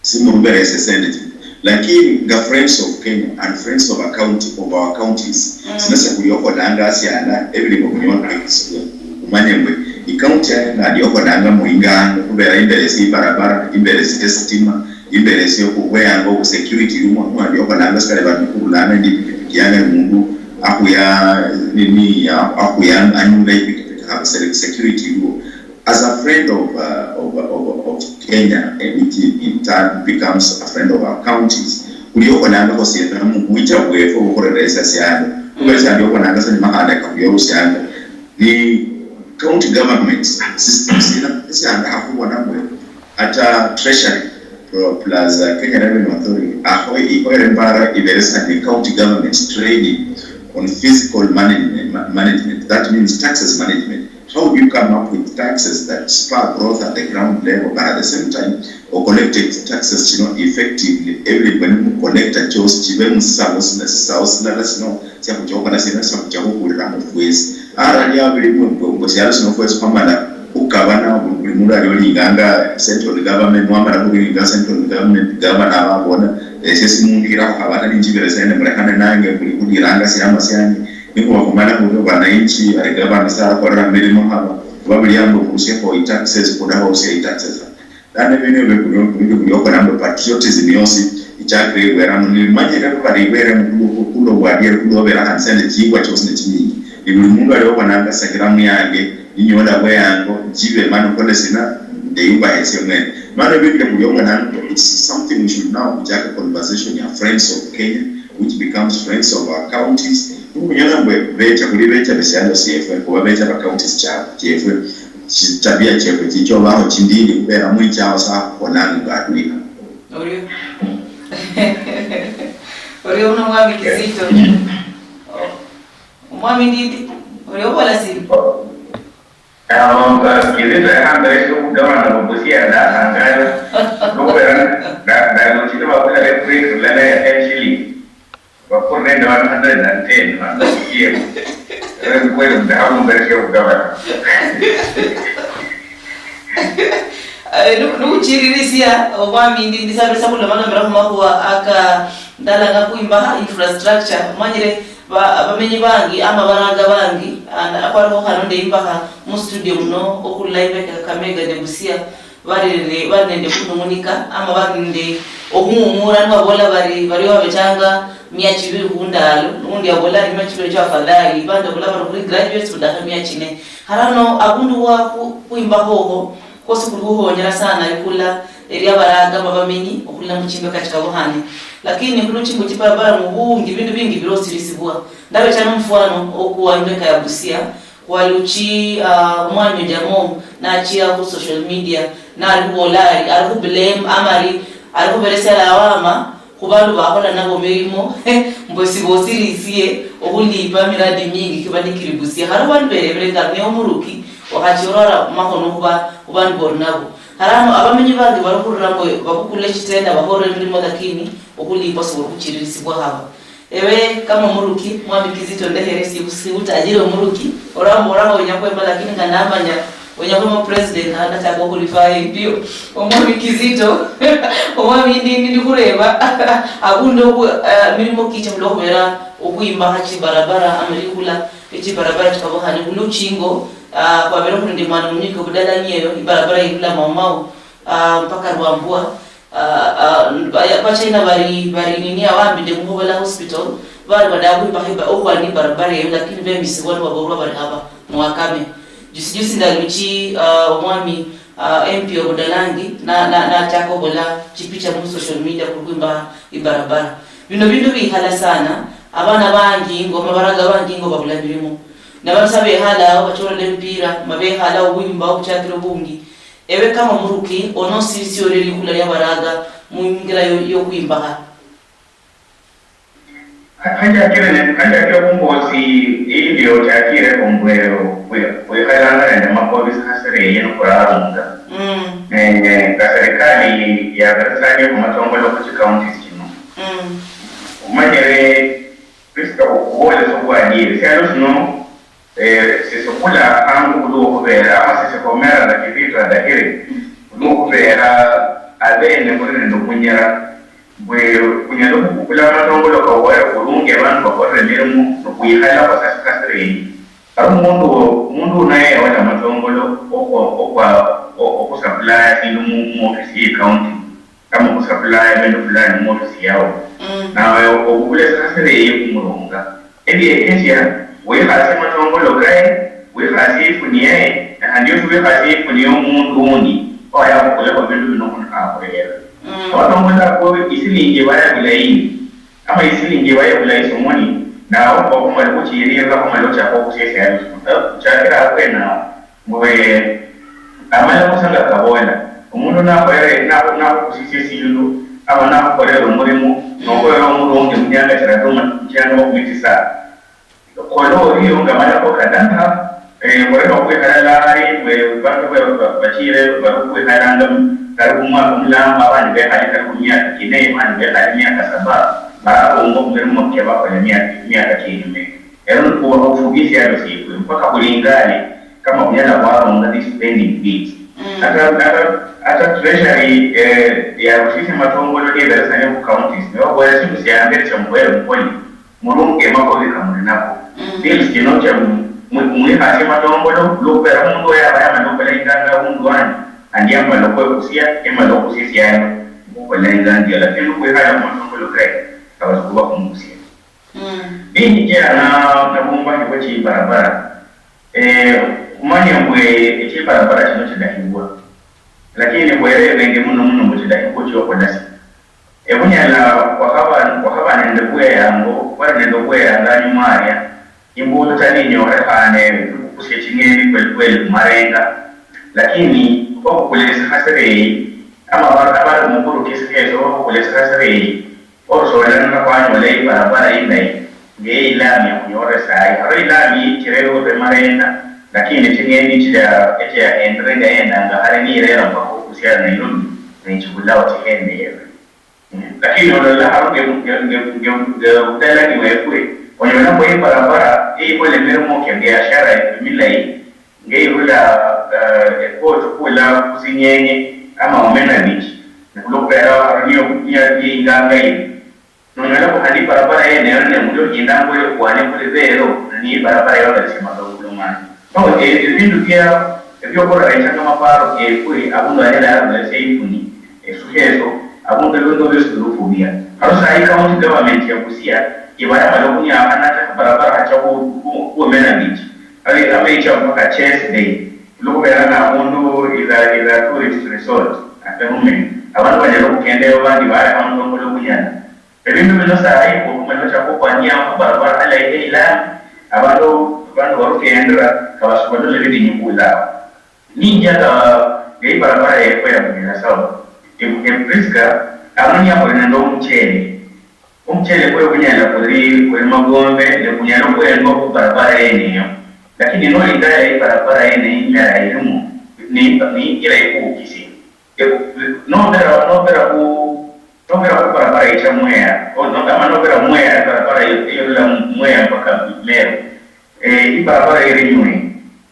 Simuruberese sente chino. Lakini nga Friends of Kenya and Friends of a county, of our counties, mm, sina sya khuli okholanga asiala, ebili nga khunyola ekisibwa. Umanye mbwe, i county yaye nga ndi okholanga mu inganga, khubera imberesie ibarabara, imberesie esitima, imberesie khubweyanga obu security iliwo, mwa ndi okholanga sikali bandu khurulanga ndi pikipiki yange mundu akhuya, nini, akhuya anyula ipikipiki, khaba security iliwo. As a friend of, uh, of, of, of Kenya, eh, which in turn becomes a friend of our counties, khuli okholangakho sina mu bwicha bwefu obukhureresa sialo. Khubera sialo okholanga sa ni makhanda kakhuyolusianga. Ni county governments, system sina esiandakha khubona mbwe ata treasury plus, uh, Kenya Revenue Authority, akho ikhoyere mbara iberesa ni county governments training on fiscal management, ma-, management. That means taxes management. How do you come up with taxes that spur growth at the ground level, but at the same time, o collected taxes chino effectively, everybody mu collector choosi chibe mu sisabo sina, sisabo silala sino, siakhucha khukhola sina, siakhucha khukhuliramo fwesi. Ara liabili mbu, mbu, mbu sialo sino fwesi khwamala khukabana, buli, buli mundu ali olinganga central government, mwamala khulinga central government, governor ababona, esie simundirakho, khaba ata ninjibire sene, mulekhane nange, mbuli khuliranga siama sianje. Nikhuba khumala khuri wananchi bari gavana sarakholera mirimo haba, khuba buli ambo khurusiakho i taxes, khudakho khurusia i taxes. Lano ebindu ebyo buli, buli, buli okhola mbu patriotism yosi ichakire ibweramo, nimanyire bari ibweremo khulwo, khulwo bwadieri, khulwo obera khandi sente chibwa chiosi ne chinyingi. Ni buli mundu ali obonanga sakira muyange, ninyola bweyango, chibe mani okhole sina, ndeyumbahesie mwene. Mano ebindu bya buli obonanga, it's something we should now kuchaka conversation ya Friends of Kenya, which becomes Friends of our counties. Nikhunyola mbwe becha, khuli becha besialo siefwe, khuba becha ba counties chiefwe, chiefwe, chitabia chiefwe chichobaho chindindi, khubera mwichaho sa khukholanga ngatwikha. Orio. Orio uno Mwami Kizito. Omwami Ndindi, orio obola sina? Awo, uh, Kizito yahambere sio kugabana kwa Busia, ndakhangayo. Nobera, nda-, nda-, nochite bakula referee fulani ya ten shilling. Bakuru nende one hundred and ten, basikie. Ewe kweli mtahamu mbere sio kugabana. Eh, nu-, nuchiririsia, omwami Ndindi, sabesa khulomalomera khumakhuwa aka ndalanga khwimbaha infrastructure. Omanyire, ba-, abamenyi bangi, ama baraga bangi, and akwalikho khano ndeyimbaha mu studio muno okhurula ibeka Kakamega ne Busia, bari nende, bari nende khunung'unika, ama bari nende okhung'ung'ura nibabola bari, bariwo babechanga mia chibiri khundalo, nundi abola ari mia chibiri cho afadhali, bandi babola bari khuli graduates budakha mia chine. Harano abundu wa khu-, khwimbakha okho, kwosi kuli khukhonyera sana ikula eria baraga mabamenyi okhurula muchimbeka chikabukhane. Lakini khuluchimbo chibarabara mubungi, bindu bingi birosirisibwa. Ndabecha nomufwano okuwa imbeka ya Busia, khwaluchi, ah, omwami Ojamong nachia khu social media, nali khubola ari, ari khu blame, ama ari, ari khuberesia lawama khubandu bakhola nabo mirimo, mbu sibosirisie okhulipa miradi mingi kiba nikiri Busia. Khali bandu berebere nga ne omuruki, okhachia orwara makhono khuba, khubandu bori nabo. Harano abamenyi bangi bari khurira mbu babukule eshitenda bakhole emirimo, lakini okhulipwa sibuli khuchiririsibwa haba. Ewe kama omuruki, Mwami Kizito, ndekhere sibu-, sibu tajiri omuruki, oramborakho wenya khwemba, lakini nga namanya wenya khwemba president, hana chaka okhulipa endio. Omwami Kizito, Omwami Ndindi, ndikhureba, abundu obu-, eh, mirimo kicha khulwa khubera okhwimbakha chibarabara, ama likhula echibarabara chikabukhane khuluchingo, ah, khwabere khuli nende mwana munyuki obudalanyi eyo, ibarabara irula Mau Mau, ah, mpaka Rwambua. Ah, ah, ba-, Bachina bari, bari nini, awambide Muhobola Hospital, bari badakwimbakha iba-, okhwani ibarabara eyo, lakini bemisibwa nibabolwa bari haba mwakame. Jusi jusi ndaluchi, ah, omwami, ah, M P obudalangi, na, na, nachaka obola chipicha mu social media khukhwimba ibarabara. Bino bindu bikhala sana, abana bangi ngo, mabaraga bangi ngo babula mirimo. Nabandu sa bekhala awo bachorera emipira, mabekhala obwimba obuchakire obungi. Ewe kama omuruki, onosirisia orie likhula lia baraga mungira yo-, yokhwimbakha? Khanjakire ne khanjakire khumbosi ili ndio chakire kombwe khwikhalanga nende makobi sasire yenu kurarunga. Mm. Ne nga serikali yaberesanye khumatongolo khuchi counties chino. Mm. Umanyire Prisca, okhubolesa obwadieri, esialo sino, eh, sisikhula hangu khulwo khubera, ama sisikhomera na kibitra dahiri, khulwo khubera abene khuli nende obunyera. Mbwe khunyala okhubukula amatongolo kawoyo khurunge abandu bakholere emirimo nokhwikhalakho sa sikasire eyi. Ari omundu wo-, omundu uno yeyawola amatongolo okwa-, okwa-, o-, okhusapulaya sindu mu, mu ofisi ye county, kama okhusapulaya ebindu fulani mu ofisi yawo. Mm. Nawe obukula esasire eyi khumurunga. Ebiekesia, wikhasie amatongolo kae, wikhasie ifuni yae, nahandi yosi wikhasie ifuni yomundu undi, oyabukulekho ebindu bino khunu akhuhera. Mm. Amatongolo ako isilingi ebaya bulayi, ama isilingi ebaya bulayi somoni, nawe okhumala khuchiyirira, khumala ochaka okhusia esialo sino. Ochakira abwene awo. Mbwe amala busa nga kabola, omundu nakhoyere-, nakhu-, nakhukusisia esindu, ama nakhukolera omurimo, nokholera omurungi munyanga chiratuma, chianga makhumi chisa. Khola orio nga malako kadaha, eh, khurema okhwikhala lari, mbwe bandu ba-, ba-, bachire bari okhwikhalanga karibu mwaka mulamba, abandi bekhale karibu miaka kine, abandi bekhale miaka saba, bararunga omumirimo kia bakhola miaka, miaka kienyuma. Ero nikuba obufugi esialo siefwe mpaka bulingane kama bunyala bwarunga these pending bills. Mm. Ata, ata, ata treasury, eh, yarusisie amatongolo neberesania khu counties, nibabola sindu siambere sia muboyere mukoli, murunge makobi kamuli nako. Mm. Bills kino kia mu-, mu-, mwikhasie amatongolo, lukubera omundu oyo aba yamala okhola inganga abundu wandi, andi yamala okhwekusia, yamala okhusia esialo, mukhola inganga, lakini lukhwikhala amatongolo kae, kaba sikuba khumukusia. Mm. Ninjia na, nabumbahi bwe chibarabara. Eh, khumanya mbwe echibarabara chino chidahibwa. Lakini khwerebenge muno muno mbu chidahibwa chiokhola si. Ebunyala wakhaba, wakhaba nende bweyango, khwali nende bweyango anyuma aria, imbutu tali inyolekhane, nikukusia ching'eni kweli kweli khumarenga. Lakini okhubukula esikhasire eyi, ama aba-, abali mukhuru kesi kesi okhubukula esikhasire eyi, Orusolanira khwanyola ibarabara indayi, nge ilami yakhunyola esayi. Aro ilami yichira erure marenda, lakini ching'eni chia, echia endire nga yendanga hale niyirera mpaka okhusiala Nairobi, nechibulao chihende yebe. Mm. Lakini olola haro nge, nge, nge, nge, nge, budalani wefwe, onyola mbu ibarabara, eyikhola emirimo kia biashara milayi, nge irula, eh, ekoti okhula khusing'eng'e ama Omena Beach, nikhulwo khubera aro niyo, niyo, niyo inganga yino. Nonyola mbu khandi ibarabara yeneyo ne mulio indangwa eyo khwane khuli rero, ni ibarabara yoleresia malongolomano. Kho, eh, ebindu bia, ebiokhurerechanga amaparo kefwe, abundu anyala yarulesia ifuni, esuheso, abundu ebindu biosi birufubia. Aro sahi county government ya Busia, iba yamala okhunyakhana ata barabara hacha khu, khu, khu Omena Beach. Abe, abecha mpaka Chase Bay, khulwo khubera na abundu is a, is a tourist resort at the moment. Abandu banyala okhukendayo bandi barekha mutongo lwobunyala. Ebindu bino sahi okhumala ochaka okhwania khubarabara alayi eilami, abandu, abandu barukendera kabasubalola ebidinyu khulawo. Ninjaka neibarabara yefwe ya Bunyala South, e, e Prisca, amanya khuli nende omuchele. Omuchele kwe bunyala kuli, kuli magombe, ne kunyala okwengwa khu barabara yeneyo. Lakini nolingala ibarabara yene inyala ilimo, ni, ni ila ikhukisia. E, nobera, nobera khu, nobera khu barabara icha Mwea, o, no, ama nobera Mwea barabara iyo, iyo rula Mwea mpaka Meru. Eh, ibarabara iri nywe.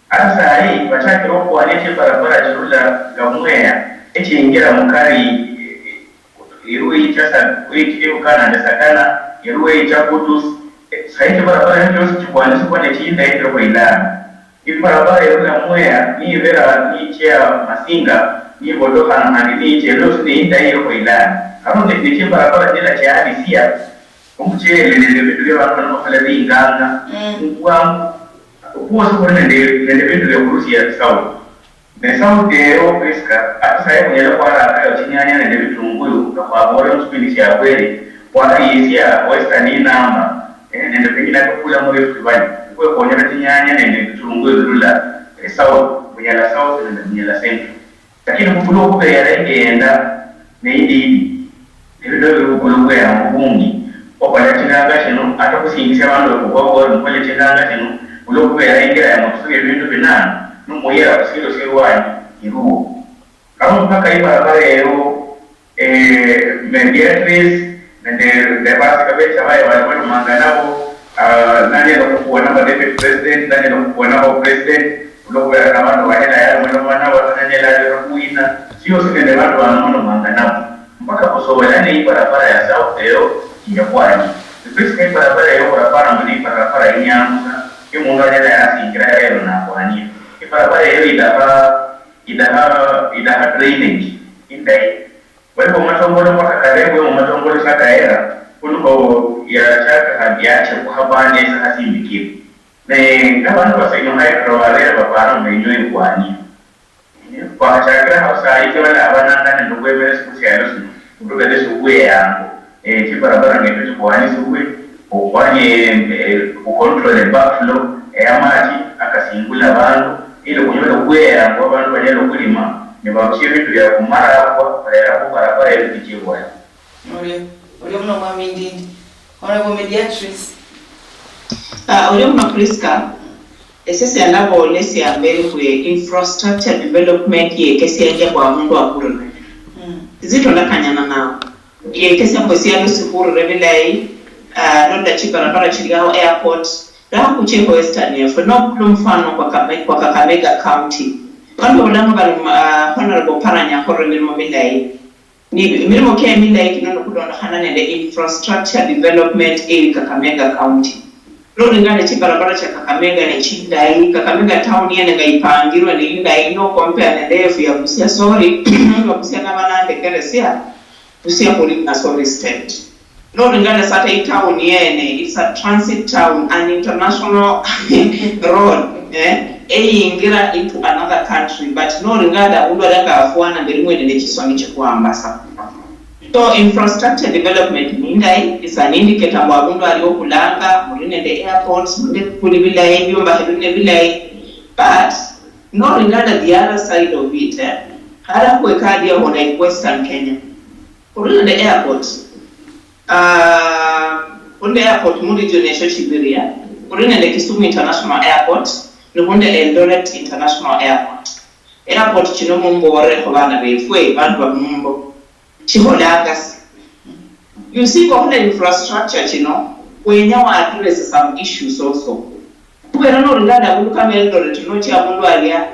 Ata sahi bachakire okhwanya echibarabara chirula nga Mwea echingira mukari, eh, iruwe icha sa-, iruka nende Sagana, iruwe icha Kutus. Eh, sahi chibarabara echio chiosi chikhwanisibwa nechindayi chiri khwilami. Ibarabara irula Mwea nibera nichia Masinga, nibodokhana khandi nichia elosi neindayi iri khwilami. Aro ne, nechibarabara chila chialisia. Omuchele nende ebindu bia bandu bano bakhola binganga, mm, mubwangu. Khwosi khuli nende, nende ebindu bia khurusia South. Ne South eyo, Prisca, ata sahi khunyala khwarakayo chinyanya nende ebitunguyu, nga khwabola musipindi siabwere, khwarisia Western inamba, eh, nende pengine ata khula mu Rift Valley, khwekhonyera chinyanya nende ebitunguyu birula, eh, South, Bunyala South nende Bunyala Central. Lakini khubula okhubeera egenda neyindidi, ebindu biri khukulu bweyangu bungi, Okhola chinganga chino, ata khusinjisia abandu bekhubongo ori mukhole chinganga chino, khulwokhubera ingira ya mutusubi ebindu binano, numuyera khusiro sirwanyi iruwo. Kama mpaka ibarabara eyo, eh, mediatrix, nende, nende basi kabecha baye bali balumanga nabo, ah, nanyala khukhuwa naba deputy president, nanyala khukhuwa naba president, khulwokhubera nabandu banyala yalomalomanabo, nanyala yalera khuwina, siosi nende bandu banomalomanga nabo. Mpaka khusobolane ibarabara ya South eyo iyakhwani. Especially ibarabara eyo khurapara mbu ni ibarabara inyangusa, imundu anyala yasingira lero nakhwania. Ibarabara eyo idaha, idaha, idaha drainage indayi. Bali mumatongolo mpaka karebwe mumatongolo shakahera, khulikho yachaka khandi yachekukha bande esa khasimbikire. Ne nabandu basenyukha ekero babere bapara mbu enywe ikhwania. Khwakhachakira hao saa hii, kibala abananga nende obwemeresi musialo sino, khutubere sibweyango, eh, chibarabara ngecho chikwanisibwe, okwanye, eh, kucontrol backflow, eh, amachi akasingula abandu, ili khunyole obweyango abandu banyala okhulima, nibarusia ebindu biabwe mumarabwa, barera khubarabara eyo bichibwani. Orio, orio muno Mwami Ndindi. Honorable Mediatrix. Ah, orio muno Prisca. Esie sianaboola esiamberi mbwe infrastructure development yekesianja bwa mundu akhurire. Mm. Zitondakanyana nawe. Yekesia mbwe sialo sikhurire bilayi, ah, lola chibarabara chiliaho airport, rakhuchekho Western efwe, nokula omufano kwa Kame-, kwa Kakamega County. Bandu babolanga bari, ah, Honorable Paranya akhorire emirimo milayi. Ni emirimo kia emilayi kino nikhulondokhana nende infrastructure development eri Kakamega County. Noringana chibarabara chia Kakamega nechindayi, Kakamega town yene nga ipangirwe neindayi, no compare nende efu ya Busia, sorry, Busia naba nandekeresia, Busia khuli na sorry state. Noringana sata itown yene, it's a transit town, an international road, eh, eyingira into another country, but noringana abundu aria ngafwana mberi mwene nechisoni chikhwambasa. So infrastructure development nindayi, it's an indicator mbu abundu ali okhulanga, muri nende airports, muri nende bikuli bilayi, ebiombakhe biri nebilayi, but noringana the other side of it, eh, halafu ekadi yao like Western Kenya, khuri nende airport. Ah, khuri nende airport mu region esho shibiri, eh, khuri nende Kisumu International Airport, ni khuri nende Eldoret International Airport. Airport chino mumborerekho bana befwe, bandu ba mumbo. Chikholanga si. You see, khula infrastructure chino, wenya wa address some issues also. Khubera noringala abundu kama Eldoret, nochia abundu alia,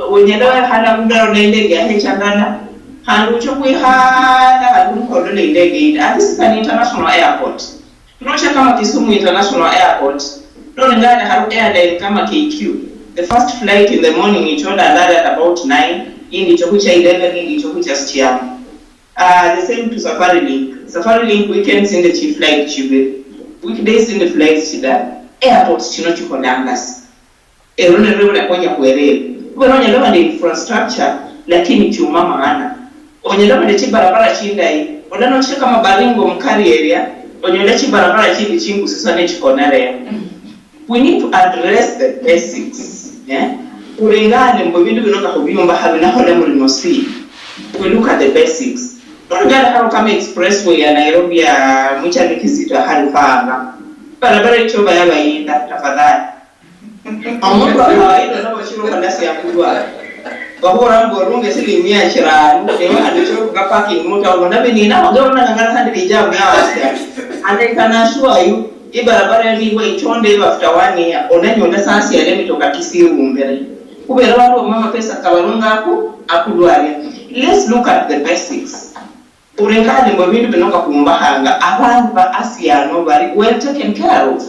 onyala wekhala abundu alala indege yahecha ndala, khandi uche khwikhala khandi khuli kholola indege yindi. And this is an international airport. Nochia kama Kisumu International Airport, noringala hali airline kama K Q. The first flight in the morning ichola ndala at about nine, yindi icho khucha eleven, yindi icho khucha sichiamo. Ah, the same to Safari Link. Safari Link weekends nende chi flight chibiri. Weekdays nende flight chidala. Airports chino chikholanga si. Ero neryo bulakonya khwerera. Khubera onyala oba nende infrastructure, lakini chuma maana. Onyala oba nende chibarabara chindayi. Ola nochia kama Baringo mukari area, onyola chibarabara chindi chimbusi sa nechikonarea. We need to address the basics, eh? Khulingane mbu ebindu bino nga khubiumbakha binakhola mulimo si. We look at the basics. Nolingane haro kama expressway ya Nairobi ya Muchami Kizito akhali khwanga. Barabara ichoba yabayinda, tafadhali. Omundu wa kawaida nabo chiro khalasia kulwa. Bakhubora mbu orunge silingi mia chirano, ewe khandi oche oruka parking mu town, nabinina, onge onang'ang'ana khandi bijamu yawasia. And I can assure you, ibarabara eyo niba ichonde iba after one year, olanyola sasi yali emitoka kisirumbire. Khubera bandu bamama pesa kabaronga ako, akulwale. Let's look at the basics. Khulingane mbu ebindu bino nga khumbakhanga, abandu ba Asiano bali well taken care of.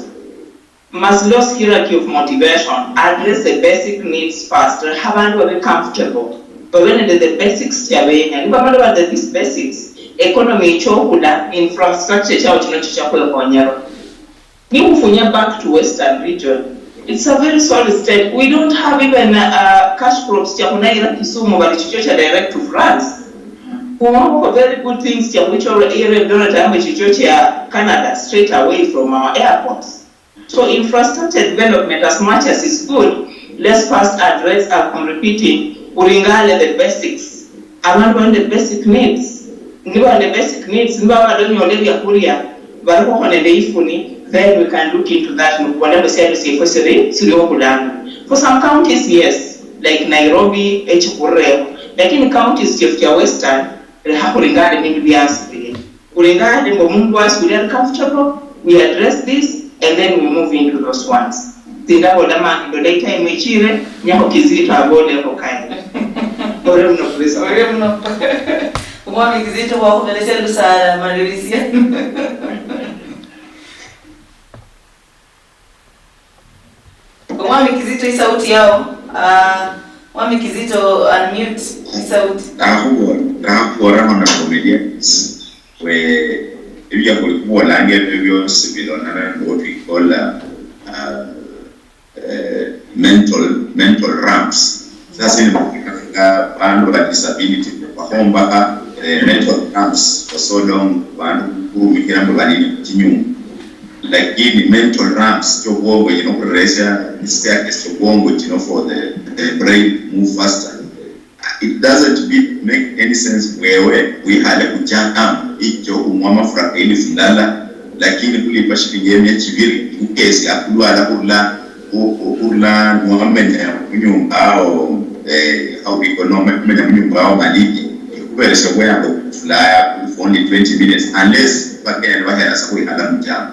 Maslow's hierarchy of motivation, address the basic needs first, lekha abandu babe comfortable, babe nende the basics chia benya. Nibamala bade these basics, economy icha okhula, infrastructure chiao chino chicha khwekhonyerwa. Nikhufunya back to Western region, it's a very sorry state. We don't have even, uh, cash crops chia khunayira Kisumu, bali chicho chia direct to France. Khumokho very good things chia khwichora ira Eldoret, ambe chicho chia Canada, straight away from our airports. So infrastructure development, as much as it's good, let's first address, I'm repeating, khulingane the basics. Abandu bali nende basic needs. Niba nende basic needs, niba bali onyola ebiakhulia, Balikhokho nende ifuni, then we can look into that, nokhubola mbu esialo siefwe siri, siri okhulanga. For some counties, yes, like Nairobi, echikhurireho. Lakini counties chiefu chia Western, lekha khuringale bindu biasi biri. Khuringale mbu omundu wasi uli ali comfortable, we address this, and then we move into those ones. Sindabola mani, ndola itime ichire, nyakho Kizito abolekho kaye. Ore muno, please. Ore muno. Omwami Kizito, khwakhubelesia lusala malilisia. Omwami Kizito, isauti yao. Ah, Mwami Kizito, unmute isauti. Nakhubo-, nakhubola honorable comedians, we, ebya khuli khubolanga ebyo byosi bilonana nende what we call, uh, uh, eh, mental, mental ramps. Sasa ni nga bandu ba disability, bakhombakha, eh, mental ramps for so long, bandu khurumikhira mbu banini khuchinyumba. Lakini mental ramps chobwongo chino, khureresha staircase chobwongo chino for the, the brain move faster. It doesn't be, make any sense mbu ewe wikhale khujamu icho umwa amafura elifu ndala, lakini khulipa shilingi emia chibiri, ukesi akulwala khurula khu-, khu-, khurula niwamenya munyumba ao, eh, how we call, niwamenya munyumba ao maliki, ikhubereshe obweyango khufulaya for only twenty minutes, unless bakenya nibakhera sa khwikhala mujamu.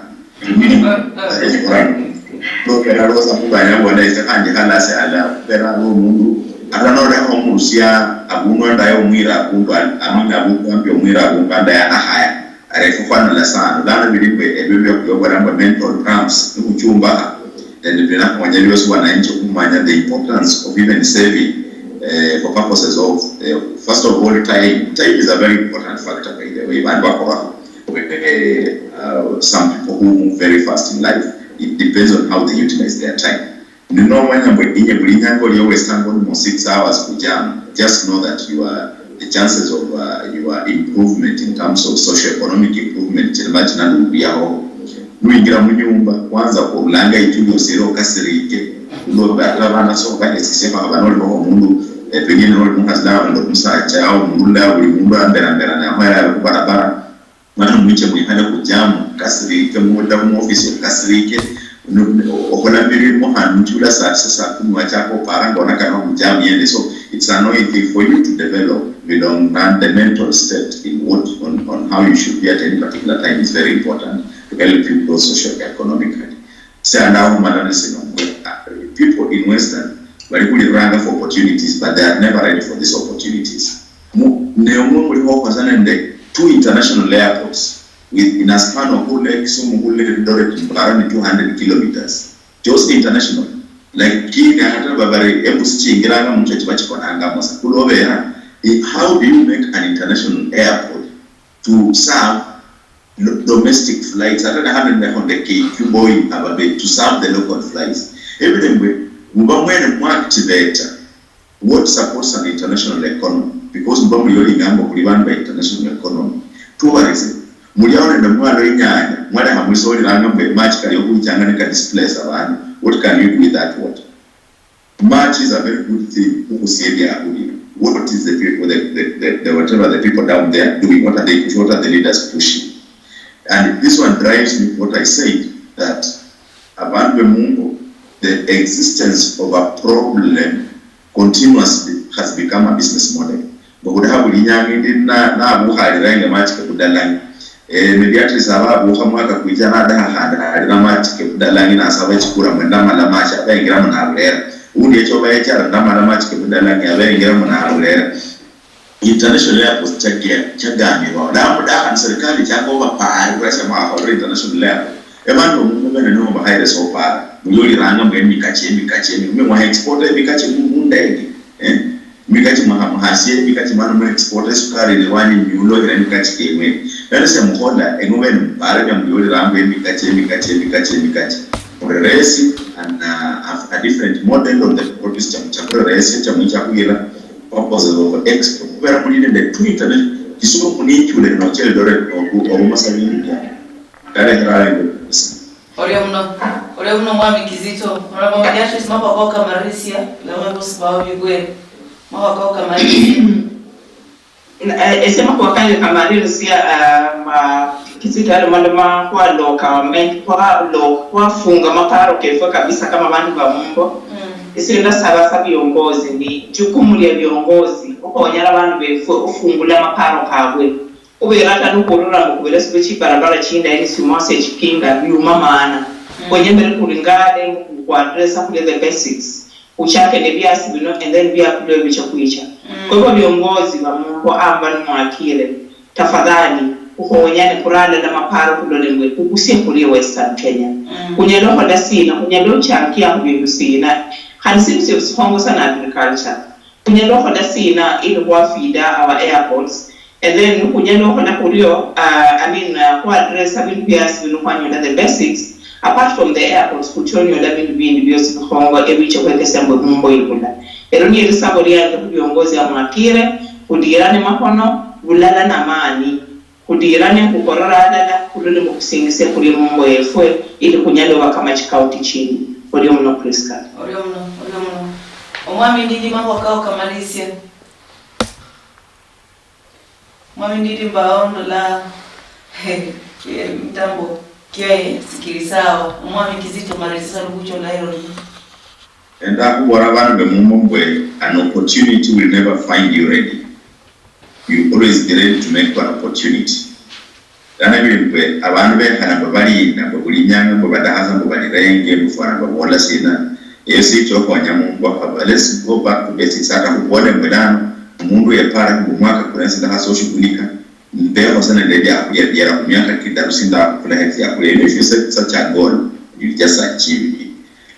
Nobera losa khubanya bona ise khandi khalasi ala, khubera ali omundu, ata nolekha omurusia abundu andaye omwira abundu, amina abundu ambi omwira abundu andaye akhaya. Arefu khwanula sana. Lano bili mbu ebyo byokhuyobora mbu mental cramps, nikhuchumbakha. Nende binakhonye biosi wananchi khumanya the importance of even saving, eh, for purposes of, eh, first of all, time. Time is a very important factor, by the way, bandu bakhorakho. Eh, uh, some people who move very fast in life, it depends on how they utilize their time. Ninomanya mbu inye buli nyanga olia westanga almost six hours kujam, just know that you are, the chances of, uh, your improvement in terms of socio-economic improvement chilaba chinaluliaho. Nuingira munyumba, kwanza orulanga ituli osire okasirike, ulobe ata abana so bahesisia, bakhaba noli baho omundu, eh, pengine noli mukhasi nawe nende omusacha, au omundu la buli mundu amberamberane, aho yali khu barabara. Mani mwiche mwikhale khujamu kasirike, muda muofisi kasirike, nu-, nu-, okhola mirimo khandi muchula saa tisa saa kumi wachaka opara nga onakana khujamu yene. So it's annoying thing for you to develop the long run, the mental state in what, on, on how you should be at any particular time is very important to help you grow socio-economically. Siandaho malani sino, people in Western bali khuliranga for opportunities, but they are never ready for these opportunities. Mu-, ne omwo muli khokhosa nende two international airports with, in a span of khurula Kisumu khurula Eldoret, mbara ni two hundred kilometers. Just international. Lakini ata babari embu sichingiranga mu church bachikonanga mosa. Kulobera, eh, how do you make an international airport to serve lo-, domestic flights? Ata nahandi neho nde K Q Boeing ababe to serve the local flights. Ebile mbwe, muba mwene mu activate what supports an international economy, because mba muli olinganga khuli bandu ba international economy. Tourism. Muli awo nende mwalo inyanya, mwalekha mwisolilanga mbu machi kali okhuchanga ne ka displace abandu. What can you do with that water? Machi is a very good thing khukhusia ebiakhulia. What is the people, the, the, the, the whatever the people down there doing? What are they pushing? What are the leaders pushing? And this one drives me to what I said, that abandu bemungo, the existence of a problem continuously has become a business model. Mbu khulekha buli inyanga indi na-, nabukhalira enge machi kebudalang'i. Eh, maybe at least aba abukha mwaka kwicha nadakha khandi nalira machi kebudalang'i nasaba echikura mbu ndamala machi, aba engiramo nabulera. Undi echoba yecha ari ndamala machi kebudalang'i, aba engiramo nabulera. International airports chaga-, chagamirwa. Damu dakha ni serikali chaka obaparira shamwakholera international airport. Ebandu omundu bene nibo bakhaire sopara. Muli oliranga mbu emikachi, emikachi, emikachi. Mwe mwa export emikachi mu, mu ndege. Eh? Emikachi mwaha-, muhasie emikachi mwana mwa export esukari ni wani miulo ira emikachi kemwe. Nani shamukhola, eng'o bene mupara nya muli oliranga mbu emikachi, emikachi, emikachi, emikachi. Mureresi and, uh, a, a different model on the produce cha, cha mureresi cha mwicha khuira. Purpose of expo. Khubera muli nende two internet, Kisumu nichule noche Eldoret noku, ouma sabini bia. Ndalekera awo ende. Orio muno, orio muno Mwami Kizito. Honorable Mediatrix, makhuwa kao kamalirisia, namwe bosi bao bibwere. Makhuwa kao kamalirisia. Na, eh, ese makhuwa kange kamalirisia, ah, ma-, Kizito alomaloma khwaloka, men-, khwalo-, khwafunga maparo kefwe kabisa kama bandu ba mumbo. Mm. Isi ndasaba sa viongozi ni jukumu lia viongozi okhonyala bandu befwe ofungula maparo kabwe. Khubera ata nukhurura mbu khubera sibe chibarabara chindayi ni simwasi echikinga biuma maana. Mm. Khwenyemere khuri ngale mbu khwadressa khulia the basics. Uchake nebiasi bino and then biakulwe bicha khwicha. Mm. Kwa hivyo viongozi va mumbo amba nimwakire, tafadhali, khukhonyane khuralala maparo khulole mbwe khukusie khurie Western Kenya. Mm. Khunyala okhola sina, khunyala ochakia khubindu sina. Khandi sindu siefu sikhongo sana agriculture. Khunyala okhola sina ili khwafida our airports? And then khunyala okhola khurio, uh, I mean, uh, khwa address bindu biasi bino khwanyola the basics. Apart from the airports, khuchonyola bindu bindi biosi bikhongo ebicha khwekesia mbu mumbo ibula. Ero niyo lisabo lianje khu viongozi amwakire, khudirane makhono, bulala na mani. Khudirane khukorore alala, khulole mbu khusingisia khurie mumbo yefwe, ili khunyale oba kama chikaunti chindi. Orio muno Prisca. Orio muno, orio muno. Omwami Ndindi, makhuwa kao kamalisia. Mwami Ndindi, mbao ndola, eh, mitambo kiaye sikiri sawa. Omwami Kizito, malisia lubucho lwa Herod. Enda khubola abandu be mumbo mbwe, an opportunity will never find you ready. You always be ready to make an opportunity. Lano ebindu mbwe abandu bekhala mbu balinda mbu buli inyanga mbu badakhasa mbu balirenge mbu fwana babola sina, eyo sichokhonya mumbo. Let's go back to basics. Ata khubole mbwe lano omundu yepara mbu omwaka kuno ese ndakhasa oshughulika, mbekho sa nende ebiakhulia biera khumiaka kidaru sindakhukulaho ebiakhulia. You know, if you set such a goal, you just achieve it.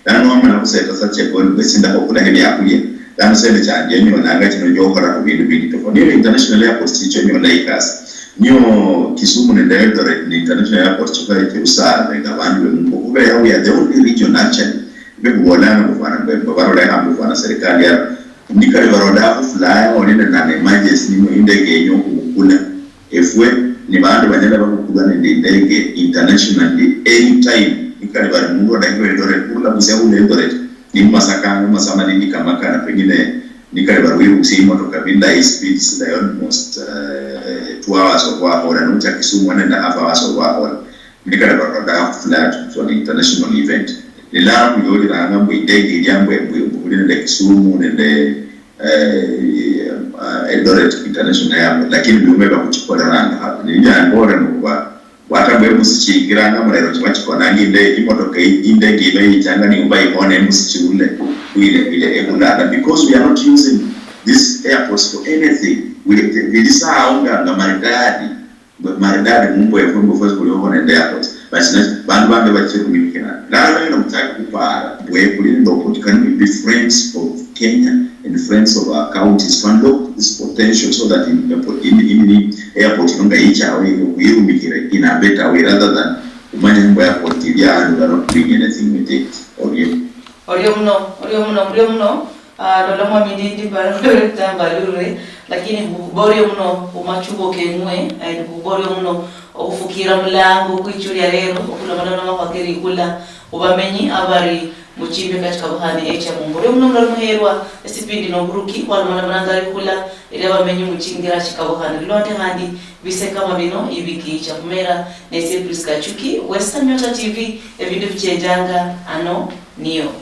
Lano wamala khuseta sa chekoni, mbwe sindakha okhulaho ebiakhulia, lano sende chanje nyolanga chino njokhora khubindu bindi tofauti. Niyo international airport sicho nyola ikasi. Niyo Kisumu nende Eldoret ni international airport chikhola chirusabe nga bandu bemuko. Khubera we are the only region actually, bekhubolanga mbu fwana mbu barolekha mbu fwana serikali yaro. Nikali baroda khufulaya oli nende an emergency nimo indege yenye okhubukula. Efwe ni bandu banyala babukulwa nende indege internationally anytime. Nikali bari mundu adakhilwe Eldoret, khurula busia khurula Eldoret, ni mumasakanga, mumasaa malindi kamakana, pengine nikali bari wirusia imotoka bilayi, speed silayi almost, eh, two hours okhwakhola, nocha Kisumu one and a half hours okhwakhola. Nikali baroda flat to an international event. Lilala khuyolilanga mbu indege ilia mbu, mbu, mbu khuli nende Kisumu nende eh, eh, Eldoret International Airport, lakini biume bakhuchikoleranga haba. Ninyangore nokuba, bwata mbwe emusichi ingiranga murero chiba chikonanga inde-, imotoka i-, indege iba yichanga niumba ihona emusichi ule, wile, wile ebulala. Because we are not using these airports for anything. We, bili sawa nga, nga maridadi. Mbwe maridadi mumbo efwe, mbwe fwesi khuli obo nende airports. But na-, bandu bange bachirumikhira. Lano banyala khuchaka khupara, mbwe khuli nende opportunity, can we be friends of Kenya and friends of our counties to unlock this potential so that in, in, in, in airport ino nga yichawo ino, khuyirumikhire in a better way rather than khumanye mbu airport ili ahandu, we are not doing anything with it. Orio. Orio muno, orio muno, orio muno. Ah, lola mwami Ndindi, mbara lure, tamba lure, lakini khuborio muno khumachubo keng'we, eh, khuborio muno okhufukira mulango kwichulia lero, okhulomaloma namakhuwa kerikhula, khubamenyi abari muchimbeka chikabukhane echia mumbo. Orio muno mulali muherwa, esipindi noburuki, khwalomaloma nanga likhula, elia bamenyi muchingira chikabukhane. Lulonde khandi bise kama bino, ibiki icha khumera, nesie Prisca Achuki, Western Nyota T V, ebindu bichenjanga, ano, niyo.